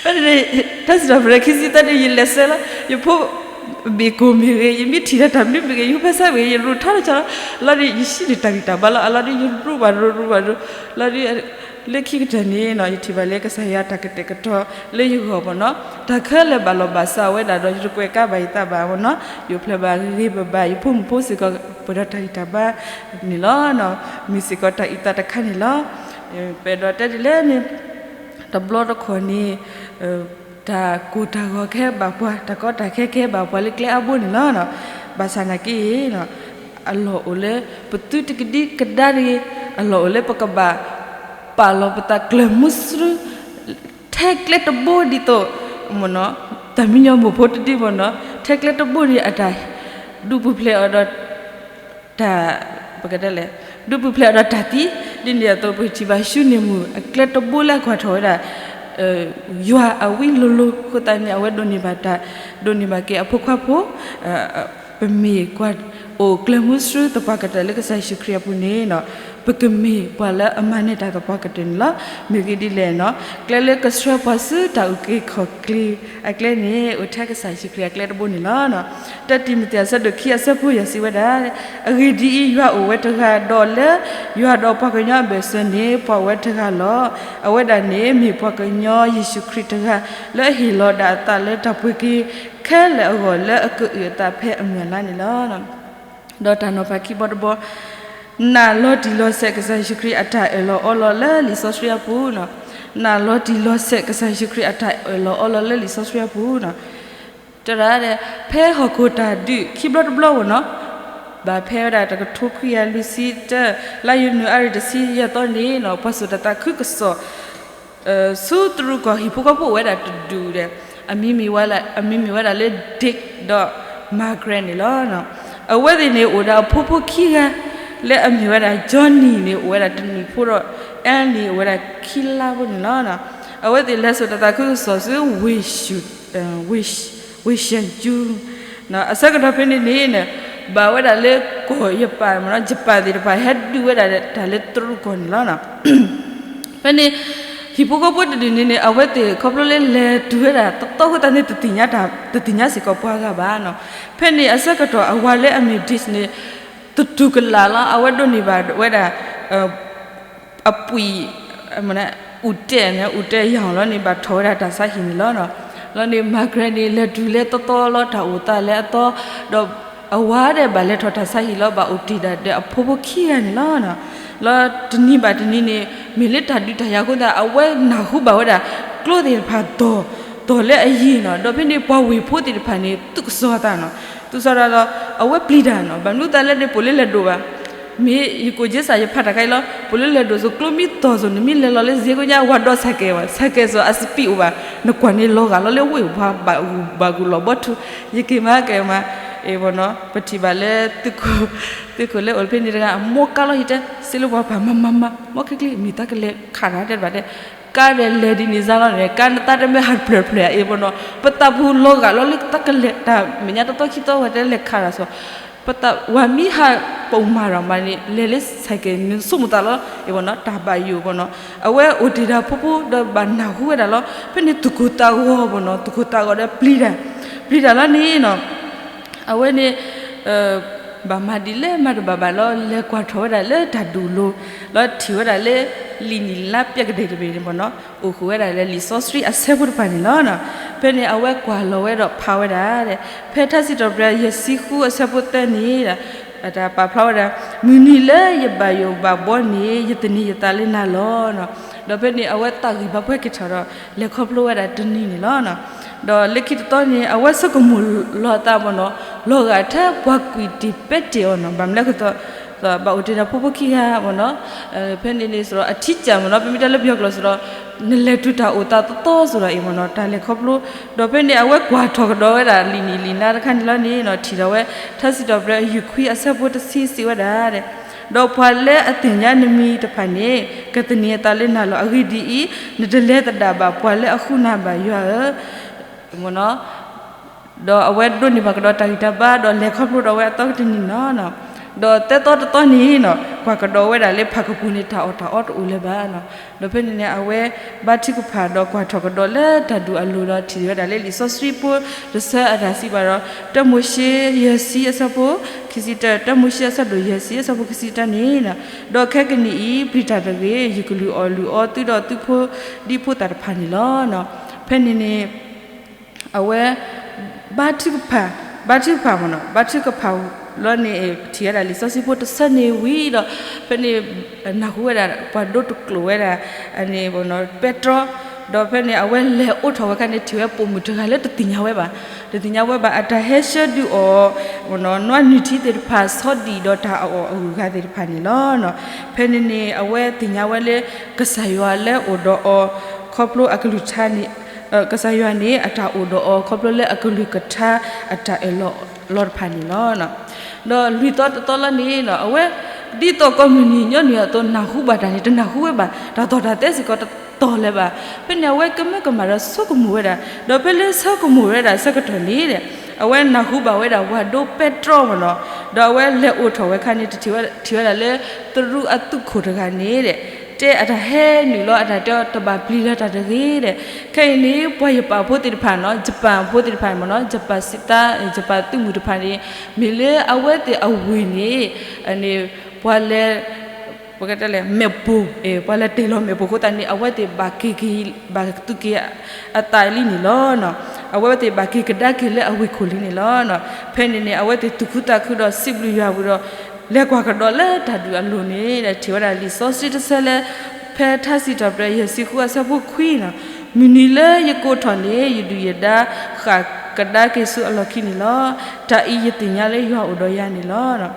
ဖဲန့ၣ် ထါစံးထီၣ်ပတြၢၤခံဆံသၢန့ၣ် ယလဲၤဆှၢလီၤ ယဖိ မ့ၢ်ကိၢ်မ့ၢ်ဂ့ၤ ယမ့ၢ်ထံၣ်တၢ်တၢ်မနုၤမ့ၢ်ဂ့ၤ ယဖိဖဲဆၢမ့ၢ်ဂ့ၤ ယရူၢ်ထါတကီလီၤ, လီၤဒ်ယဟံးန့ၢ်တၢ်ဂံၢ်တၢ်ဘါလီၤ အလီၤဒ် ယရူၢ်ဘၣ်ရူၢ်ရူၢ်ဘၣ်ရူၢ်, လီၤဒ် လၢခံကတၢၢ်န့ၣ်နီၤ ယထံၣ်ဘၣ်လၢကစၢ်ယွၤတၢ်ကတဲာ်ကတီၤလၢယဂီၢ်မ့ၢ်နီၤ, တၢ်ခဲလၢာ်ဘၣ်လီၤဘၣ်စးဝဲဒၣ်ဒီး ယတကွဲးကါဘၣ်ယသးဘၣ်မ့ၢ်နီၤ, ယအိၣ်ဖျဲၣ်ဘၣ်ဂ့ၤဂ့ၤဘၣ်ဘၣ် ယဖိမုၣ်ဖိစ့ၢ်ကီး ပှဲၤဒီးတၢ်ဂံၢ်တၢ်ဘါန့ၣ်လီၤ, မ့ၢ်စ့ၢ်ကီးတၢ်အုၣ်သးတခါန့ၣ်လီၤ, ပအဲၣ်ဒိးတဲဒ်လဲၣ်န့ၣ် တဘျီတခီၣ်န့ၣ် တၢ်ကိၢ်တၢ်ဂီၤကဟဲဘၣ်ပှၤ တၢ်ကီတၢ်ခဲကဟဲဘၣ်ပှၤလၢကျဲအါဘိန့ၣ်လီၤ, ဘၣ်ဆၣ်နာ်က့ အလီၢ်အိၣ်လၢ ပသုတကဒံကဒါတဂ့ၤ, အလီၢ်အိၣ်လၢပကဘၣ် ပာ်လီၤပသးကျၢၤမုဆှု ထဲကျဲတဘိဒ်သိး မ့ၢ်နီၤ တၢ်မံညီၤမိၢ်ဖိတဒုမ့ၢ်နီၤ ထဲကျဲတဘိန့ၣ် အတၢ် ဒုးပူၤဖျဲးအီၤဒီး တၢ် ပကတဲလဲၣ် ဒုးပူၤဖျဲးအီၤဒီးတၢ်သံ, ဒ်န့ၣ်အသိး ပကထံၣ်ဘၣ်ၡူန့ၢ်မုၣ် အကျဲတဘိလၢအကွၢ်ထီၣ်ဝဲဒၣ် ယွၤအဝံလိၤလိၤအဃိသတးန့ၣ် အဝဲဒိးန့ၢ်ဘၣ်တၢ် ဒိးန့ၢ်ဘၣ်က့ၤအဖိခွါဖိ ပမ့ၢ်ကွၢ်အိၣ်ကျၢၤမုဆှုသပှၢ်ကတၢၢ်လၢကစၢ်ယ့ၣ်ၡူးခရံာ်အပူၤန့ၣ်နီၤ ပကမ့ၢ်ပှၤလၢအမၤန့ၢ်တၢ်သပှၢ်ကတၢၢ်န့ၣ်လီၤ. မ့ၢ်ဂ့ၢ်ဒ်လဲၣ်နီၤ, ကျဲလၢကဆှၢပှၤဆူတၢ်အုၣ်က့ၤခီၣ်က့ၤအကျဲန့ၣ် အိၣ်ထဲကစၢ်ယ့ၣ်ၡူးခရံာ်အကျဲတဘိန့ၣ်လီၤ. တၢတံၤမသ့းအဆၢဒိၣ်ခံအဆၢဖိယဲၢ်စံးဝဲဒၣ်, အဂ့ၢ်ဒ်အံၤ, ယွၤအိၣ်ဝဲတဂၤ, ဒီးလၢယွၤဒီးပှၤကညီအဘၢၣ်စၢၤန့ၣ် ပှၤအိၣ်ဝဲတဂၤလီၤ. အဝဲဒၣ်န့ၣ်မ့ၢ်ပှၤကညီယ့ၣ်ၡူးခရံာ်တဂၤ, လၢအဟ့ၣ်လီၤဒၣ်အသးလၢတၢ်ပှ့ၤက့ၤခဲလၢာ်အဂီၢ် လၢအကအုၣ်အသးဖဲအမုၢ်အလါန့ၣ်လီၤ. ဒီးတၢ်နီၤဖးခံဘီတဘီ, နာ်လီၤတံၢ်လီၤဆဲးကစၢ်ယ့ၣ်ၡူးခရံာ်အတၢ်အၢၣ်လီၤအီလီၤလၢလံာ်စီဆှံအပူၤနီၤ. နာ်လီၤတံၢ်လီၤဆဲးကစၢ်ယ့ၣ်ၡူးခရံာ်အတၢ်အၢၣ်လီၤအီလီၤလၢလံာ်စီဆှံအပူၤနီၤ. တဒၣ်, ဖဲဟီၣ်ခိၣ်တၢ်ဒုးခံဘျီတဘျီဝဲနီၤ, ဘၣ်ဖဲဝဲဒၣ်တကထိခွံကယၤလွံၢ်ဆံတၢ, လါယနူၤအါရံၤတဆံယဲၢ်သီန့ၣ်နီၤ, ပှၤစိာ်တၢ်သးခုကစီၣ် ဆူတရူးကီၢ်ဟံၣ်ဖိဃီဖိအိၣ်ဝဲဒၣ်တဒူၣ်ဒီး, အမံၤမ့ၢ်ဝဲဒၣ်လၢ Dick ဒီး Margaret န့ၣ်လီၤ. အဝဲသ့ၣ်န့ၣ်အိၣ်ဒီးအဖိဖိခံဂၤ, လၢအမ့ၢ်ဝဲဒၣ် Johnny န့ၣ် အိၣ်ဝဲဒၣ်တနံၣ်ဖိဒီး Anne န့ၣ် အိၣ်ဝဲဒၣ်ခံလါဖိန့ၣ်လီၤ. အဝဲသ့ၣ်လဲၤစိာ်တၢ်သးခုကစီၣ်ဆူ ဝ့ၢ်ၡူၣ်, ဝ့ၢ်ၡူၣ်ကၠူ အဆၢကတီၢ်ဖဲန့ၣ်န့ၣ်, ဘၣ်ဝဲဒၣ်လၢကီၢ်ယပၣ်, ယပၣ်သ့ၣ်တဖၣ်ဟဲဒုးဝဲဒၣ်တၢ်လၢတရူးကီၢ်န့ၣ်လီၤ. ဖဲန့ၣ် ဟံၣ်ဖိဃီဖိတဒူၣ်န့ၣ်န့ၣ် အဝဲသ့ၣ်ခီဖျိလၢလဲၤတုၤဝဲဒၣ်တသီဃိသတးန့ၣ် တသ့ၣ်ညါစ့ၢ်ကီးပှၤဂၤဘၣ်နီၤ. ဖဲန့ၣ်အဆၢကတီၢ်အဝၤလၢအမ့ၢ် Dick န့ၣ် တတူၢ်ကလာ်လီၤ. အဝဲဒိးန့ၢ်ဘၣ်ဝဲဒၣ် အပှံာ်, အူၣ်တဲာ်န့ၣ်, အူၣ်တဲာ်ယၢ်လီၤန့ၣ် ဘၣ်ထီၣ်ဝဲဒၣ်တၢ်ဆါဟံၣ်န့ၣ်လီၤ. လီၤန့ၣ် Margaret န့ၣ် လဲၤတုၤလၢသီသီလီၤ, တၢ်အိၣ်သးလဲၤအသီ, ဒီးအဝၤဒီးဘၣ်လဲၤထီၣ်တၢ်ဆါဟံၣ်လီၤ, ဘၣ်အိၣ်တ့ၢ်ဒၣ်ဒီးအဖိဖိခံဂၤန့ၣ်လီၤ. လီၤတနံၤဘၣ်တနံၤန့ၣ် မ့ၢ်လၢတၢ်ဒုးတၢ်ယၤအဃိသတး အဝဲနၢ်ဟူဘၣ်ဝဲဒၣ် ကျိသ့ၣ်တဖၣ်တီၢ်, တီၢ်လၢအယံၤနီၤ. ဒီးဖဲန့ၣ်ပှၤဝ့ၢ်ဖိသ့ၣ်တဖၣ်န့ၣ် သူၣ်ကစီၤအသးနီၤ, သူၣ်ကစီၤအသးဒီး အဝဲပျံၤတၢ်နီၤ, ဘၣ်မနုၤသးလဲၣ်န့ၣ် ပိာ်လၢလဲၤဒိၣ်ဘၣ် မ့ၢ်ယကိးက့ၤစၢ်ယဖးတၢ်ခဲအံၤလီၤ, ပိာ်လၢလဲၤဒိၣ်စိၤကျိမ့ၢ်တီၢ်စိၤ နမ့ၢ်လဲၤလီၤလၢစ့ၢ်ကီးညါ ဝၤဒီးဆဲးကဲးဘၣ်, ဆဲးကဲးစိၤအ speed အိၣ်ဘၣ်, နကွၢ်န့ၣ်လီၤဂာ်လီၤလၢဝ့ၢ်ပှၤဘၣ်ဂူာ်လီၤဘီထူ, ယက့ၤမၤကဲမး, အ့ၣ်ဘီနီၤ, ပထံၣ်ဘၣ်လၢ သုးခိၣ်လၢအိၣ်ဖဲန့ၣ်တဂၤ အမိၢ်ကါလီၤယတဲ, စံးလၢပှၤပၢ်မၤမၤမၤ, မိၢ်ခံကျ့ မ့ၢ်တၢ်ကလဲၤခးတၢ်တဲတဘၣ်တဲ, ကါဒီးလဲၤဒ်န့ၣ်စါလီၤန့ၣ် ကါနတၢ်တမ့ၢ်ဟးတဖျၢၣ်တဖျၢၣ် အ့ၣ်ဘီနီၤ, ပသးပူၤလီၤဂာ်လီၤလၢတၢ်ကလဲၤတၢ်မဲာ်ညါတသီခံသီဝဲတဲလဲၤခးတၢ်စိၤ ပသးဝၤမံဟးပမၤဒီးမးန့ၣ် လဲၤလၢဆဲးကဲးန့ၣ် ဆိကမိၣ်သးလီၤ, အ့ၣ်ဘီနီၤ, တၢ်ဘၣ်ယိၣ်ဘီနီၤ, အဝဲအိၣ်တ့ၢ်ဒီးဖိဖိဒီးဘၣ်နၢ်ဟူဝဲဒၣ်လီၤ, ဖဲန့ၣ်သူၣ်ကိၢ်သးဂီၤဘီနီၤ, သူၣ်ကိၢ်သးဂီၤဒီးပျံၤတၢ်, ပျံၤတၢ်လီၤန့ၣ်နီၤ, အဝဲန့ၣ် ဘၣ်မၤဒ်လဲၣ်မၤတဘၣ်ဘၣ်လီၤ, လဲၤကွၢ်ထီၣ်ဝဲဒၣ်လၢတၢ်ဒူၣ်လိၤ, လီၤထံၣ်ဝဲဒၣ်လၢ လံာ်နံၣ်လါပျဲကဒဲးတဘ့ၣ်န့ၣ်ဘီနီၤ, အိၣ်ဃုာ်ဝဲဒၣ်လၢလံာ်စီဆှံအဆၢဖိတဖၣ်န့ၣ်လီၤ. ဖဲန့ၣ်အဝဲကွၢ်လီၤဝဲဒီးဖးဝဲဒၣ်, ဖဲထါစံးထီၣ်ပတြၢၤယဲၢ်ဆံဃုအဆၢဖိသၢန့ၣ်, တၢ်ပာ်ဖျါဝဲဒၣ်, မုၢ်နံၤလၢယဘၣ်ယိၣ်ဘၣ်ဘီန့ၣ် ယသန့ၤယသးလၢနၤလီၤ. ဒီးဖဲန့ၣ်အဝဲသးဂံၢ်ဘါပှဲၤက့ၤထီၣ်ဒီး လဲၤခီဖျိဝဲဒၣ်တနံၤန့ၣ်လီၤ. ဒီးလၢခံတသီန့ၣ် အဝဲဆိကမိၣ်လီၤအသးဘီနီၤ, လီၤဂာ်ထဲပှၤကွံာ်တ့ၢ်ပဲတ့ၢ်အီၤနီၤ, ဘၣ်မနုၤအဃိသတး ဘၣ်အိၣ်တ့ၢ်ဒီးဖိဖိခံဂၤဘီနီၤ, ဖဲန့ၣ်န့ၣ်စ့ၢ်ကီး အထံကၢ်မ့ၢ်နီၤ, ပမ့ၢ်တဲလၢပယီၤကျိာ်စ့ၢ်ကီး နလဲၤတုၤတၢ်အိၣ်သးသီသီစ့ၢ်ကီးအံၤမ့ၢ်နီၤ, တၢ်လဲၤခီဖျိ, ဒီးဖဲန့ၣ် အဝဲကွၢ်ထီၣ်ကဒီးဝဲဒၣ်လံာ်နံၣ်လံာ်နါတခါန့ၣ်လီၤန့ၣ်နီၤ, ထံၣ်ဒီးဝဲ ထါစံးထီၣ်ပတြၢၤအယုၢ်ခွံအဆၢဖိတဆံစံးဝဲဒၣ်, ဒီးပှၤလၢအသ့ၣ်ညါနမံၤတဖၣ်န့ၣ် ကသန့ၤအသးလၢနၤလီၤ. အဂ့ၢ်ဒ်အံၤ, နတလဲၤသဒၣ်ဘၣ်ပှၤလၢအဃုနၤဘၣ်ယွၤဧၢ မ့ၢ်နီၤ, ဒီးအဝဲဒိးန့ၢ်ဘၣ်ကဒီးတၢ်ဂံၢ်တၢ်ဘါ ဒီးလဲၤခီဖျိဒီးဝဲအသီကတနံၤနီၤ, ဒီးသၢသီတသီန့ၣ်နီၤ, ကွၢ်ကဒီးဝဲဒၣ်လၢဖးကပူၤန့ၣ် တၢ်အီၣ်တၢ်အီတအိၣ်လၢၤဘၣ်နီၤ, ဒီးဖဲန့ၣ်န့ၣ် အဝဲဘါထုကဖၣ်ဒီးကွၢ်ထီၣ်ကဒီးလၢတၢ်ဒူၣ်အလိၤဒီးထံၣ်ဝဲဒၣ်လၢလံာ်စီဆှံဖိတဆၢအတၢ်စံးဘၣ်ဒီး တၢမိၤၡ့ယဲၢ်ဆံအဆၢဖိခံဆံတၢ, တၢမိၤၡ့အဆၢဒိၣ်ယဲၢ်ဆံအဆၢဖိခံဆံတၢန့ၣ်, ဒီးခဲကနံၣ်အံၤ ပျံၤတၢ်တဂ့ၤ, ယကလုၢ်အီၣ်လုၢ်အီသုဒီးသုဖိဒံဖိသၣ်တဖၣ်န့ၣ်လီၤ. ဖဲန့ၣ်န့ၣ် အဝဲ ဘါထုကဖၣ်, ဘါထုကဖၣ်မ့ၢ်နီၤ, ဘါထုကဖၣ်လီၤန့ၣ် ထံၣ်ဝဲဒၣ်လံာ်စီဆှံဖိတဆၢန့ၣ်ဝံၤဒီး ဖဲန့ၣ် နၢ်ဟူဝဲဒၣ် ပှၤဒိတကျိာ်ဝဲဒၣ် အန့ၣ် ပဲတြီ, ဒီးဖဲန့ၣ် အဝဲလဲၤအိးထီၣ်ဝဲခါန့ၣ် ထံၣ်ဝဲပိာ်မုၣ်တဂၤလၢတသ့ၣ်ညါဝဲဘၣ်, တသ့ၣ်ညါဝဲဘၣ် အတၢ်ဟဲဆှၢဒုးအီၤ နွားနုၢ်ထံသ့ၣ်တဖၣ် ဆီဒံၣ်ဒီးတၢ်အီၣ်အဂုၤအဂၤသ့ၣ်တဖၣ်န့ၣ်လီၤ. ဖဲန့ၣ်န့ၣ် အဝဲသ့ၣ်ညါဝဲလၢ ကစၢ်ယွၤလၢအိၣ်ဒီးအီၤ ခီဖျိအကလုၢ်ကထါန့ၣ် ကစၢ်ယွၤန့ၣ် အတၢ်အိၣ်ဒီးအီၤ ခီဖျိလၢအကလုၢ်ကထါအတၢ်အၢၣ်လီၤလီၤတဖၣ်န့ၣ်လီၤ. ဒီးလွံၢ်သီတသီလီၤန့ၣ် အဝဲ ဒ်သိးကိးမုၢ်နံၤညီနုၢ်အသိး နၢ်ဟူဘၣ်တၢ်န့ၣ် တနၢ်ဟူဝဲဘၣ်, တၢ်သီၣ်တၢ်သဲစ့ၢ်ကီးတတီၤလၢၤဘၣ်. ဖဲန့ၣ် အဝဲကမၢကမၣ်ဒီးဆိကမိၣ်ဝဲဒၣ်, ဒီးဖဲလၢဆိကမိၣ်ဝဲဒၣ်ဆၢကတီၢ်န့ၣ် အဝဲနၢ်ဟူဘၣ်ဝဲဒၣ်ပှၤဒိပဲတြီမ့ၢ်နီၤ, ဒီးအဝဲလဲၤအိၣ်ထီၣ်ဝဲအခါန့ၣ် တထံၣ်ဝဲဒၣ်လၢ တရူးအသုးခိၣ်တဂၤန့ၣ်ဒီး တဲအတၢ်ဟဲနုာ်လီၤ အတၢ်တဲအီၤ တဘၣ်ပျံၤလၢၤတၢ်တဂ့ၤဒီး ခဲအံၤန့ၣ် ပှၤယပၣ်ဖိသ့ၣ်တဖၣ်နီၤ, ယပၣ်ဖိသ့ၣ်တဖၣ်မ့ၢ်နီၤ, ယပၣ်စံးသး ယပၣ်သုးမုၢ်တဖၣ်န့ၣ် မ့ၢ်လၢအဝဲသ့ၣ်အဝ့ၢ်န့ၣ် န့ၣ် ပှၤလဲၤ ပကတဲလဲၣ် မဲာ်ပိၢ် ပှၤလဲၤတဲာ်လီၤမဲာ်ပိၢ်အဃိသတးန့ၣ် အဝဲသ့ၣ်ဘၣ်က့ၤက့ၤ ဘၣ်သူက့ၤအသးလံန့ၣ်လီၤ. အဝဲသ့ၣ်ဘၣ်က့ၤကဒါက့ၤလၢအဝ့ၢ်ခိၣ်လံန့ၣ်လီၤ. ဖဲန့ၣ်န့ၣ် အဝဲသ့ၣ်သူၣ်ခုသးခုဒီးစံးဘျုးယွၤဝံၤဒီး လဲၤကွၢ်ကဒီးလၢတၢ်ဒုးအလိၤန့ၣ်ဒီး ထံၣ်ဝဲဒၣ်လံာ်စီဆှံတဆၢလၢ ဖဲထါစံးထီၣ်ပတြၢၤ ယဲၢ်ဆံဃုအဆၢဖိခွံန့ၣ်, မုၢ်နံၤလၢယကိးထီၣ်န့ၣ် ယဒုၣ်ယဒါဃၣ်ကဒါက့ၤဆူအလီၢ်ခံန့ၣ်လီၤ. တၢ်အံၤယသ့ၣ်ညါလၢယွၤအိၣ်ဒီးယၤန့ၣ်လီၤ.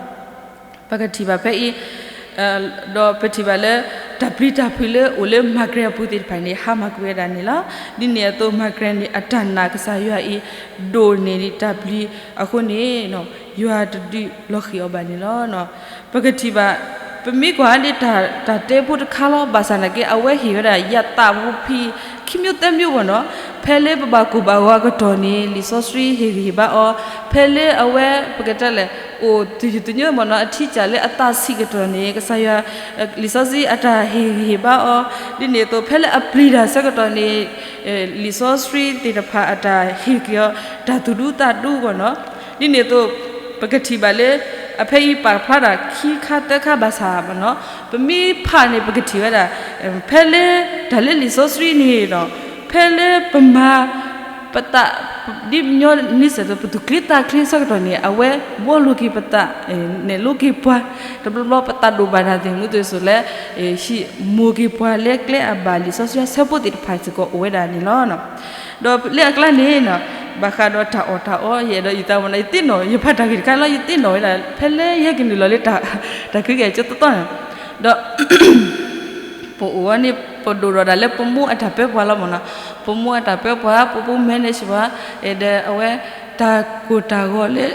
ပကထံၣ်ဘၣ်ဖဲအံၤ ဒီးပထံၣ်ဘၣ်လၢ တၢ်ပျံၤတၢ်ဖုးလၢအိၣ်လၢမၤကရဲအပူၤသ့ၣ်တဖၣ်န့ၣ် ဟါမၢ်ကွံာ်ဝဲဒၣ်န့ၣ်လီၤ. ဒ်န့ၣ်အသိး မၤကရဲန့ၣ် အတၢ်နာ်ကစၢ်ယွၤအံၤ ဒိၣ်န့ၢ်ဒံးတၢ်ပျံၤအဃိန့ၣ် ယွၤတဒုးလီၤဃံၤအီၤဘၣ်န့ၣ်လီၤ. ပကထံၣ်ဘၣ် ပမ့ၢ်ကွၢ်ဒ်တၢ် တၢ်တဲဖိတခါလီၤ. ဘၣ်ဆၣ်နာ်က့ အဝဲဟ့ၣ်ဝဲဒၣ် ယသးဖိဖံ ခံမျိုးသၢမျိုးမ့ၢ်နီၤ. ဖဲလၢပဘၣ်ကိၢ်ဘၣ်ဂီၤအကတီၢ်န့ၣ် လံာ်စီဆှံဟ့ၣ်ဂံၢ်ဟ့ၣ်ဘါအီၤ, ဖဲလၢအဝဲ ပကတဲလဲၣ် အိၣ်သယုၢ်သညိမ့ၢ်နီၤ အထံကၢ်လၢအသးဆံးကတီၢ်န့ၣ် ကစၢ်ယွၤ လံာ်စီဆှံအတၢ်ဟ့ၣ်ဂံၢ်ဟ့ၣ်ဘါအီၤ, ဒ်န့ၣ်အသိး ဖဲလၢအပျံၤတၢ်ဆၢကတီၢ်န့ၣ် လံာ်စီဆှံသ့ၣ်တဖၣ်အတၢ်ဟ့ၣ်က့ၤအီၤ တၢ်သူၣ်ဒူသးဒူမ့ၢ်နီၤ. ဒ်န့ၣ်အသိး ပကထံၣ်ဘၣ်လၢ အဖဲအံၤပာ်ဖျါတၢ်ခံခါသၢခါဘၣ်ဆၣ်မ့ၢ်နီၤ ပမ့ၢ်ဖးန့ၣ် ပကထံၣ်ဝဲဒၣ် ဖဲလၢ တၢ်လၢလံာ်စီဆှံန့ၣ်ဒီး ဖဲလၢပမၤ ပသး ဒ်ညီနုၢ်စဲးသိး ပသူၣ်ချ့သးချ့ဆၢကတီၢ်န့ၣ် အဝဲဘှီလိာ်က့ၤပသး နဲၣ်လိာ်က့ၤပှၤ တဘျီဘျီပသးဒိၣ်ဘၣ်တၢ်သ့ၣ်မုၢ်သ့ၣ်စိၤလၢ ဟံးမိၤက့ၤပှၤလၢကျဲအဘၣ် လံာ်စီဆှံအဆၢဖိသ့ၣ်တဖၣ်စ့ၢ်ကီးအိၣ်ဝဲဒၣ်န့ၣ်လီၤ. ဒီးလၢအကျါန့ၣ် ဘၣ်ဃးဒီးတၢ်အီၣ်တၢ်အီ ယအဲၣ်ဒိးယသးမ့ၢ်နီၤ ယသ့ၣ်နီၣ် ယဖးတၢ်ဂ့ၢ်တခါလီၤ ယသ့ၣ်နီၣ်ဝဲဒၣ် ဖဲလၢယဟဲက့ၤနုာ်လီၤလၢ တၢ်ကရံၣ်ကဲၣ်ကၠိတီတီန့ၣ် ဒီး ပအိၣ်ဝဲန့ၣ် ပဒိၣ်ဒီးဒၣ်လၢပမိၢ်အတၢ်ပၢပှၤလီၤမ့ၢ်နီၤ, ပမိၢ်အတၢ်ပၢပှၤ ပမိၢ် manage ပှၤ ဒီးအဝဲ တၢ်ကိၢ်တၢ်ဂီၤလၢ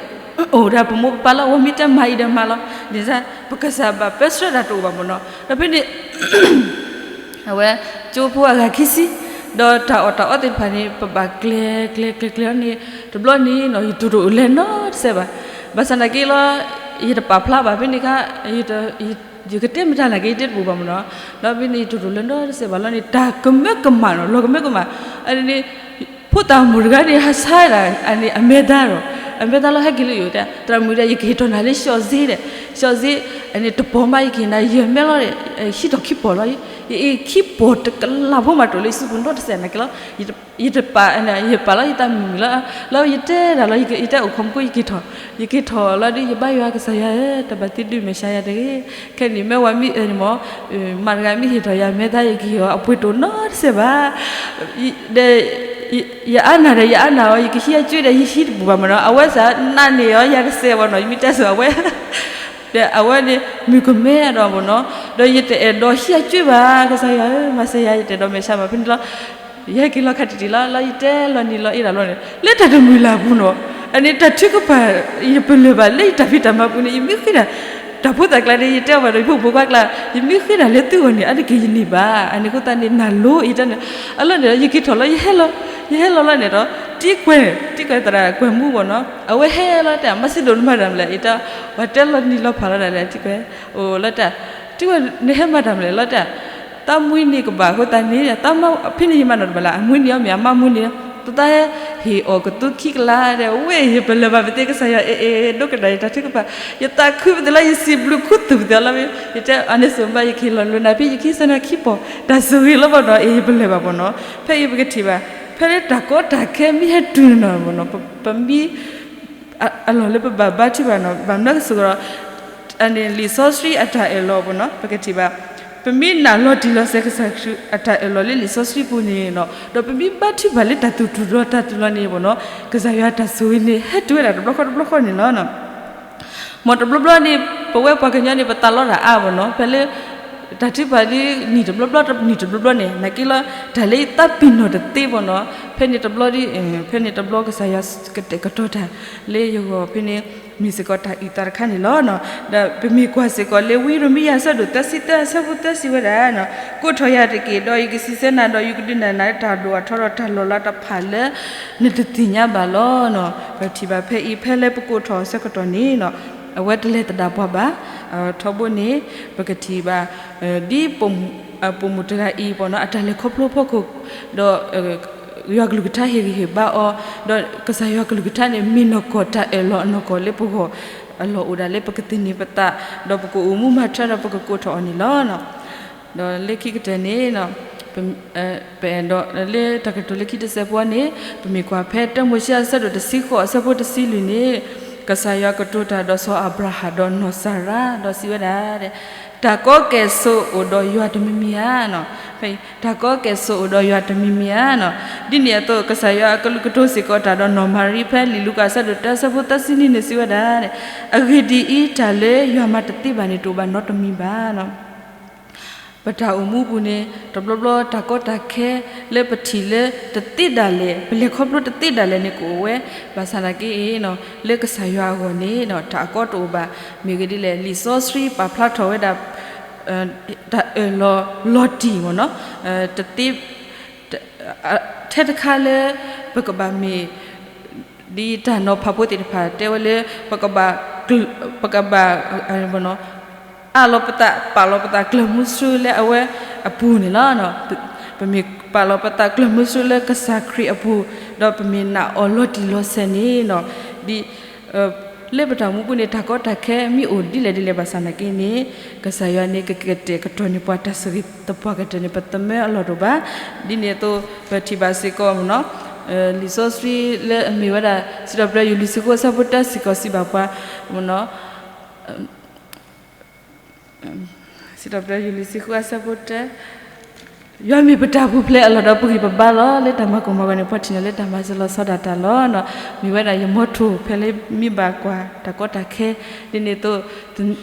အိၣ်ဒၣ်ပမိၢ်ပပၢ်လီၤ အဝဲမ့ၢ်တဲမၤအံၤဒီးမၤလီၤ, န့ၣ် ပကစၢ်ဘၣ်ပၢဆှၢတၢ်တအိၣ်ဘၣ်မ့ၢ်နီၤ, ဒီးဖဲန့ၣ် အဝဲ ကၠိဖိအဂၤခံဆံ, ဒီးတၢ်အီၣ်တၢ်အီသ့ၣ်တဖၣ်န့ၣ် ပဘၣ်ကျဲၤကျဲၤကျဲၤကျဲၤန့ၣ် တဘျီန့ၣ်နီၤ ယတိၢ်တအိၣ်လဲၤနီတစဲးဘၣ်, ဘၣ်ဆၣ်နာ်က့လီၤ ယတပာ်ဖျါဘၣ်ဖဲန့ၣ်ခါ ယကတဲမတၤနာ်က့ ယတဲတဘူးဘၣ်မ့ၢ်နီၤ, ဒီးဖဲန့ၣ်ယတိၢ်တအိၣ်လဲၤနီတစဲးဘၣ်လီၤန့ၣ် တၢ်ကမၢကမၣ်နီၤ လီၤကမၢကမၣ်, အန့ၣ် ဖိသၣ်မုၣ်တဂၤန့ၣ် ဟးဆါဒၣ် အန့ၣ်အမဲာ်သၣ်ဒီး အမဲာ်သၣ်လီၤဟဲက့ၤလၢယိာ်တဲ သရၣ်မုၣ်ဒီး ယကဟ့ၣ်ထီၣ်နၤလၢ လျှော့ဈေး ဒီး လျှော့ဈေး အန့ၣ်တပိာ်မး ယကဟ့ၣ်နၤယဲၢ်မဲလီၤ, ဟံးထီၣ်ခံပိာ်လီၤ, ယအ့ၣ်ခံပိာ်တကလးဖိမးတအိၣ်လၢယစုပူၤနီတစဲးနာ်က့လီၤ, ယတပာ် ယပာ်လီၤယသးမုာ်မုာ်လီၤ, လီၤယတဲဒၣ်လီၤ ယတဲအိၣ်ခိးမူခိၣ် ယက့ၤထီၣ်, ယက့ၤထီၣ်လီၤဒီး ယဘါယွၤကစၢ်ယွၤဧၢ တဘၣ်သံဒုးမဲာ်ဆှးယၤတဂ့ၤ, ခဲန့ၣ်မ့ၢ်ဝဲမ့ၢ်မ့ၢ် မါတဂၤမ့ၢ်ဟ့ၣ်ထီၣ်ယၤမဲာ်သၣ် ယကဟ့ၣ်အီၤအပှ့ၤတအိၣ်နီတစဲးဘၣ် ဒီး ယအါနၢ်ဒီး ယအါနၢ်အီၤ ယကဟံးအကၠွ့ဒီး ယဟံးတဘူးဘၣ်မ့ၢ်နီၤ, အဝဲစ့ၢ်နာ်န့ၢ်အီၤ ယၤတစဲးဘၣ်နီၤ, ယမ့ၢ်တဲစိၤအဝဲ ဒီးအဝဲန့ၣ် မုၣ်ကမဲအဒီးမ့ၢ်နီၤ, ဒီးယတအဲၣ်ဒိးဟံးအကၠွ့ဘၣ် ကစၢ်ယွၤဧၢ မၤစၢၤယၤ ယတအဲၣ်ဒိးမဲာ်ဆှးဘၣ်ဖဲန့ၣ်လီၤ, ယဟဲက့ၤလီၤခါတံၢ်တံၢ်လီၤ လီၤယတဲလီၤနံၤလီၤအ့ၣ်ဒၣ်လီၤန့ၣ် လၢတၢ်တမုာ်လၢ်အပူၤနီၤ, အန့ၣ်တၢ်ထုကဖၣ် ယပလၢၢ်ဘၣ်လၢယတၢ်ဖံးတၢ်မၤပူၤန့ၣ် ယမ့ၢ်ဃ့ဒၣ် တၢ်ဖိသၣ်ကျါန့ၣ် ယတဲအီၤဘၣ်ဒီး ယဖိမုၣ်ဖိခွါကျါ ယမ့ၢ်ဃ့ဒၣ်လၢသုဂီၢ်န့ၣ် အါတက့ၢ်ယန့ၢ်ဘၣ်, အန့ၣ်အဃိသတးန့ၣ် နၢ်လိယတဲန့ၣ်, အလီၢ်န့ၣ်ဒီး ယက့ၤထီၣ်လီၤ ယဟဲလီၤ, ယဟဲလီၤလီၤန့ၣ်ဒီး တံၤကွဲး တံၤကွဲးသရၣ်ကွဲးမူဘၣ်နီၤ, အဝဲဟဲလီၤတဲ မၤစံဒိၣ်နမၤတၢ်မလဲၣ် ယတဲ ပှၤတဲလီၤနံၤလီၤဖးလီၤဒၣ်လဲာ် တံၤကွဲး, အိၣ်လီၤတဲ တံၤကွဲး နဟဲမၤတၢ်မလဲၣ်လီၤတဲ တၢ်မှံနံၤကဘၣ်အဃိသတးန့ၣ် တၢ်မါဖဲန့ၣ်ယမၤနီၣ်တဘၣ်လၢ အမှံနံၤအီၤမ့ၢ်အမါမှံနံၤ, တၢ်ဟ့ၣ်အီၣ်ကသူခံကလးဒီး ဝဲၢ် ယပလၢၢ်ဘၣ်ပသ့ကစၢ်ယွၤ အ့ၣ်အ့ၣ် ဒိကနၣ်ယတၢ်ထုကဖၣ်, ယသးခုပသ့လီၤ ယစံးဘျုးခူသူၣ်ပသ့လီၤ, ယတဲအန့ၣ်စ့ၢ်မ့ၢ်ဘၣ် ယကဟ့ၣ်လီၤလိာ်နၤဖဲ ယကဟံးစၢၤနၤခံပီၢ် တၢ်ဆိၣ်ဂ့ၤလီၤဘၣ်နီၤ အ့ၣ် ယပလၢၢ်ဘၣ်ဘၣ်နီၤ, ဖဲအံၤပကထံၣ်ဘၣ် ဖဲလၢတၢ်ကီတၢ်ခဲမ့ၢ်ဟဲတုၤနီၤဘၣ်နီၤ ပမ့ၢ် အလီၢ်လၢပဘၣ်ဘါထုကဖၣ်နီၤ ဘၣ်မနုၤကစၢ်ကီးဒီး အန့ၣ်လံာ်စီဆှံအတၢ်အၢၣ်လီၤဘၣ်နီၤ ပကထံၣ်ဘၣ် ပမ့ၢ်နာ်လီၤတံၢ်လီၤဆဲးကစၢ်ခရံာ်အတၢ်အၢၣ်လီၤလၢလံာ်စီဆှံပူၤန့ၣ်နီၤ ဒီးပမ့ၢ်ဘါထုကဖၣ်လၢတၢ်သူၣ်ထူၣ်ဒီးတၢ်သူၣ်လီၤန့ၣ်ဘၣ်နီၤ ကစၢ်ယွၤတၢ်ဆိၣ်ဂ့ၤန့ၣ် ဟဲတုၤဝဲဒၣ်တဘျီဃီတဘျီဃီန့ၣ်လီၤ. မ်တဘျီဘျီန့ၣ် ပဝဲပှၤကညီန့ၣ် ပသးလီတၢ်အါဘၣ်နီၤ ဖဲလၢ တၢ်ထုကဖၣ်ဒ်နံၣ်တဘျီဘျီ နံၣ်တဘျီဘျီန့ၣ် နာ်က့လီၤ တၢ်လၢယသးပ့ၤနီၣ်တသ့ဘၣ်နီၤ ဖဲန့ၣ်တဘျီဒ် ဖဲန့ၣ်တဘျီကစၢ်ယွၤကတဲာ်ကတီၤတၢ်လၢယဂီၢ်ဖဲန့ၣ် မ့ၢ်စ့ၢ်ကီးတၢ်အုၣ်သးတခါန့ၣ်လီၤ. ဒီးပမ့ၢ်ကွၢ်စ့ၢ်ကီးလၢဝံယံးရမံယၤအဆၢဒိၣ်သၢဆံသၢအဆၢဖိသၢစံးဝဲဒၣ်, ကိးထီၣ်ယၤတက့ၢ်, ဒီးယကစံးဆၢနၤ, ဒီးယကဒုးနၢ်နၤလၢတၢ်ဒိၣ်အထီဒီးတၢ်လီၤလးတဖၣ်လၢ နတသ့ၣ်ညါဘၣ်လီၤ. ပထံၣ်ဘၣ်ဖဲအံၤ ဖဲလၢပကိးထီၣ်အဆၢကတီၢ်န့ၣ် အဝဲတလဲၤသဒၣ်ပှၤဘၣ်. ထီဘိန့ၣ် ပကထံၣ်ဘၣ် ဒ်ပိာ်မုၣ်တဂၤအံၤ အတၢ်လဲၤခီဖျိဖီခိၣ် ဒီး ယွၤကလုၢ်ကထါဟ့ၣ်ဂံၢ်ဟ့ၣ်ဘါအီၤ, ဒီးကစၢ်ယွၤကလုၢ်ကထါန့ၣ် မ့ၢ်နီၢ်ကီၢ်တၢ်အၢၣ်လီၤအနီၢ်ကီၢ်လၢပဂီၢ်အလီၢ်အိၣ်ဒၣ်လၢပကသန့ၤပသး, ဒီးပကအိၣ်မူမၤထွဲဒီးပကကိးထီၣ်အီၤန့ၣ်လီၤ. ဒီးလၢခံကတၢၢ်န့ၣ် ပအဲၣ်ဒိးလၢတၢ်ကတိၤလၢခံတစဲးဖိန့ၣ် ပမ့ၢ်ကွၢ်ဖဲတၢမိၤၡ့အဆၢဒိၣ်တဆံဃိးအဆၢဖိတဆံလွံၢ်န့ၣ် ကစၢ်ယွၤကတိၤတၢ်ဒီးစီၤအၤဘြၤဟၣ်ဒီးနီၢ်စၤရါ ဒီးစံးဝဲဒၣ် တၢ်ကီကဲၣ်ဆိးအိၣ်ဒီးယွၤတမံၤမံၤဧါ. တၢ်ကီကဲၣ်ဆိးအိၣ်ဒီးယွၤတမံၤမံၤဧါ. ဒ်န့ၣ်အသိး ကစၢ်ယွၤအကလုၢ်ကတိၤစ့ၢ်ကီးတၢ်ဒီးနီၢ်မၤရံ ဖဲလံာ်လူၤကၣ်အဆၢဒိၣ်တၢအဆၢဖိသၢဆံနံၣ်န့ၣ်စံးဝဲဒၣ်, အဂ့ၢ်ဒ်အံၤ, တၢ်လၢယွၤမၤတသ့ဘၣ်န့ၣ် တအိၣ်ဘၣ်နီတမံၤဘၣ်. ပတၢ်အိၣ်မူပူၤန့ၣ် တဘျီဘျီတၢ်ကီတၢ်ခဲလၢပထံၣ်လၢတသ့ဒၣ်လဲာ် ပလဲၤခီဖျိတသ့ဒၣ်လဲာ်န့ၣ်ကအိၣ်ဝဲ, ဘၣ်ဆၣ်သနာ်က့ လၢကစၢ်ယွၤအဂီၢ်န့ၣ် တၢ်အကီတအိၣ်ဘၣ်. မ့ၢ်ဂ့ၢ်ဒ်လဲၣ် လံာ်စီဆှံပာ်ဖျါထီၣ်ဝဲဒၣ် တၢ်အၢၣ်လီၤလီၤတံၢ်မ့ၢ်နီၤ, တသ့ ထဲတခါလၢ ပကဘၣ်မ့ၢ် ဒ်တၢ်နီၤဖးဖိသ့ၣ်တဖၣ်တဲဝဲလၢ ပကဘၣ် ပကဘၣ် အးလီၤပသး ပာ်လီၤပသးကျၢၢ်မုဆူလၢအဝဲအပူၤန့ၣ်လီၤ. ပမ့ၢ်ပာ်လီၤပသးကျၢၢ်မုဆူလၢကစၢ်ခရံာ်အပူၤ, ဒီးပမ့ၢ်နာ်အီၤလီၤတံၢ်လီၤဆဲးန့ၣ် ဒ် လၢပတၢ်မူပူၤန့ၣ် တၢ်ကီတၢ်ခဲမ့ၢ်အိၣ်ဒ်လဲၣ်ဒ်လဲၣ်ဘၣ်ဆၣ်သနာ်က့န့ၣ် ကစၢ်ယွၤန့ၣ် ကကတဲာ်ကတီၤန့ၢ်ပှၤတၢ်ဆၢဂ့ၤသပှၢ်ကတၢၢ်န့ၣ် ပသမၢအလီၢ်တအိၣ်ဘၣ်. ဒ်န့ၣ်အသိး ပထံၣ်ဘၣ်စ့ၢ်ကီးမ့ၢ်နီၤ လံာ်စီဆှံလၢအမ့ၢ်ဝဲဒၣ် စံးထီၣ်ပတြၢၤ ယူၢ်လွံၢ်ဆံဃု အဆၢဖိတၢစ့ၢ်ကီးစံးဘၣ်ပှၤမ့ၢ်နီၤ စံးထီၣ်ပတြၢၤ ယူၢ်လွံၢ်ဆံဃု အဆၢဖိတၢ ယွၤမ့ၢ်ပတၢ်ပူၤဖျဲးအလီၢ်ဒီးပဂံၢ်ပဘါလီၤ. လၢတၢ်မၤကိၢ်မၤဂီၤန့ၣ် ပှၤထံၣ်န့ၢ်လၢတၢ်မၤစၢၤလီၤဆီဒၣ်တၢ်လီၤ. မ့ၢ်ဝဲဒၣ်ယမီထိၣ်ဖဲလၢမ့ၢ်ဘၣ်ကွၢ်တၢ်ကီတၢ်ခဲ ဒ်န့ၣ်အသိး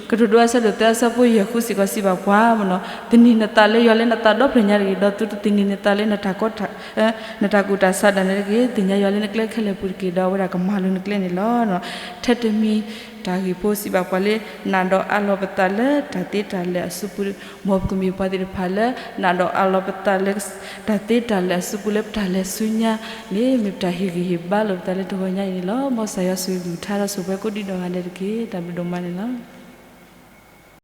ကတိၤဒိအဆၢဒိၣ်သၢ အဆၢဖိယဲၢ်ဃုစ့ၢ်ကီးစံးဘၣ်ပှၤမ့ၢ်နီၤ သန့ၤနသးလၢယွၤလၢနသးဒီဖျၢၣ်ညါတဂ့ၤ, ဒီးသုတသန့ၤနသးလၢ နတၢ်ကူၣ်တၢ်ဆးဒၣ်နဲတဂ့ၤ, သ့ၣ်ညါယွၤလၢနကျဲခဲလၢာ်ပူၤတက့ၢ်, ဒီးအဝဲဒၣ်ကမၤလိၤနကျဲန့ၣ်လီၤ. ထဲတမံၤ တၢ်ဂ့ၢ်ဖိစံးဘၣ်ပှၤလၢ နာ်ဒီးအးလီၤပသးလၢတၢ်သ့တၢ်လၢာ်အစုပူၤ, မ်ပကမ့ၢ်ပှၤသ့ၣ်တဖၣ်လၢ နာ်ဒီးအးလီၤပသးလၢ တၢ်သ့တၢ်လၢာ်အစုပူၤလၢပတၢ်လဲၤဆူညါန့ၣ် မ့ၢ်ပတၢ်ဟ့ၣ်ဂံၢ်ဟ့ၣ်ဘါလိာ်ပသးလၢတဂီၤညါအံၤန့ၣ်လီၤ. မ်ကစၢ်ယွၤဆိၣ်ဂ့ၤကလုၢ်ကထါဒီးဆိၣ်ပှဲၤကိးဒံးဒီးဂၤဒဲးတက့ၢ်. တၢ်ဘျုးဒိၣ်မးန့ၣ်လီၤ.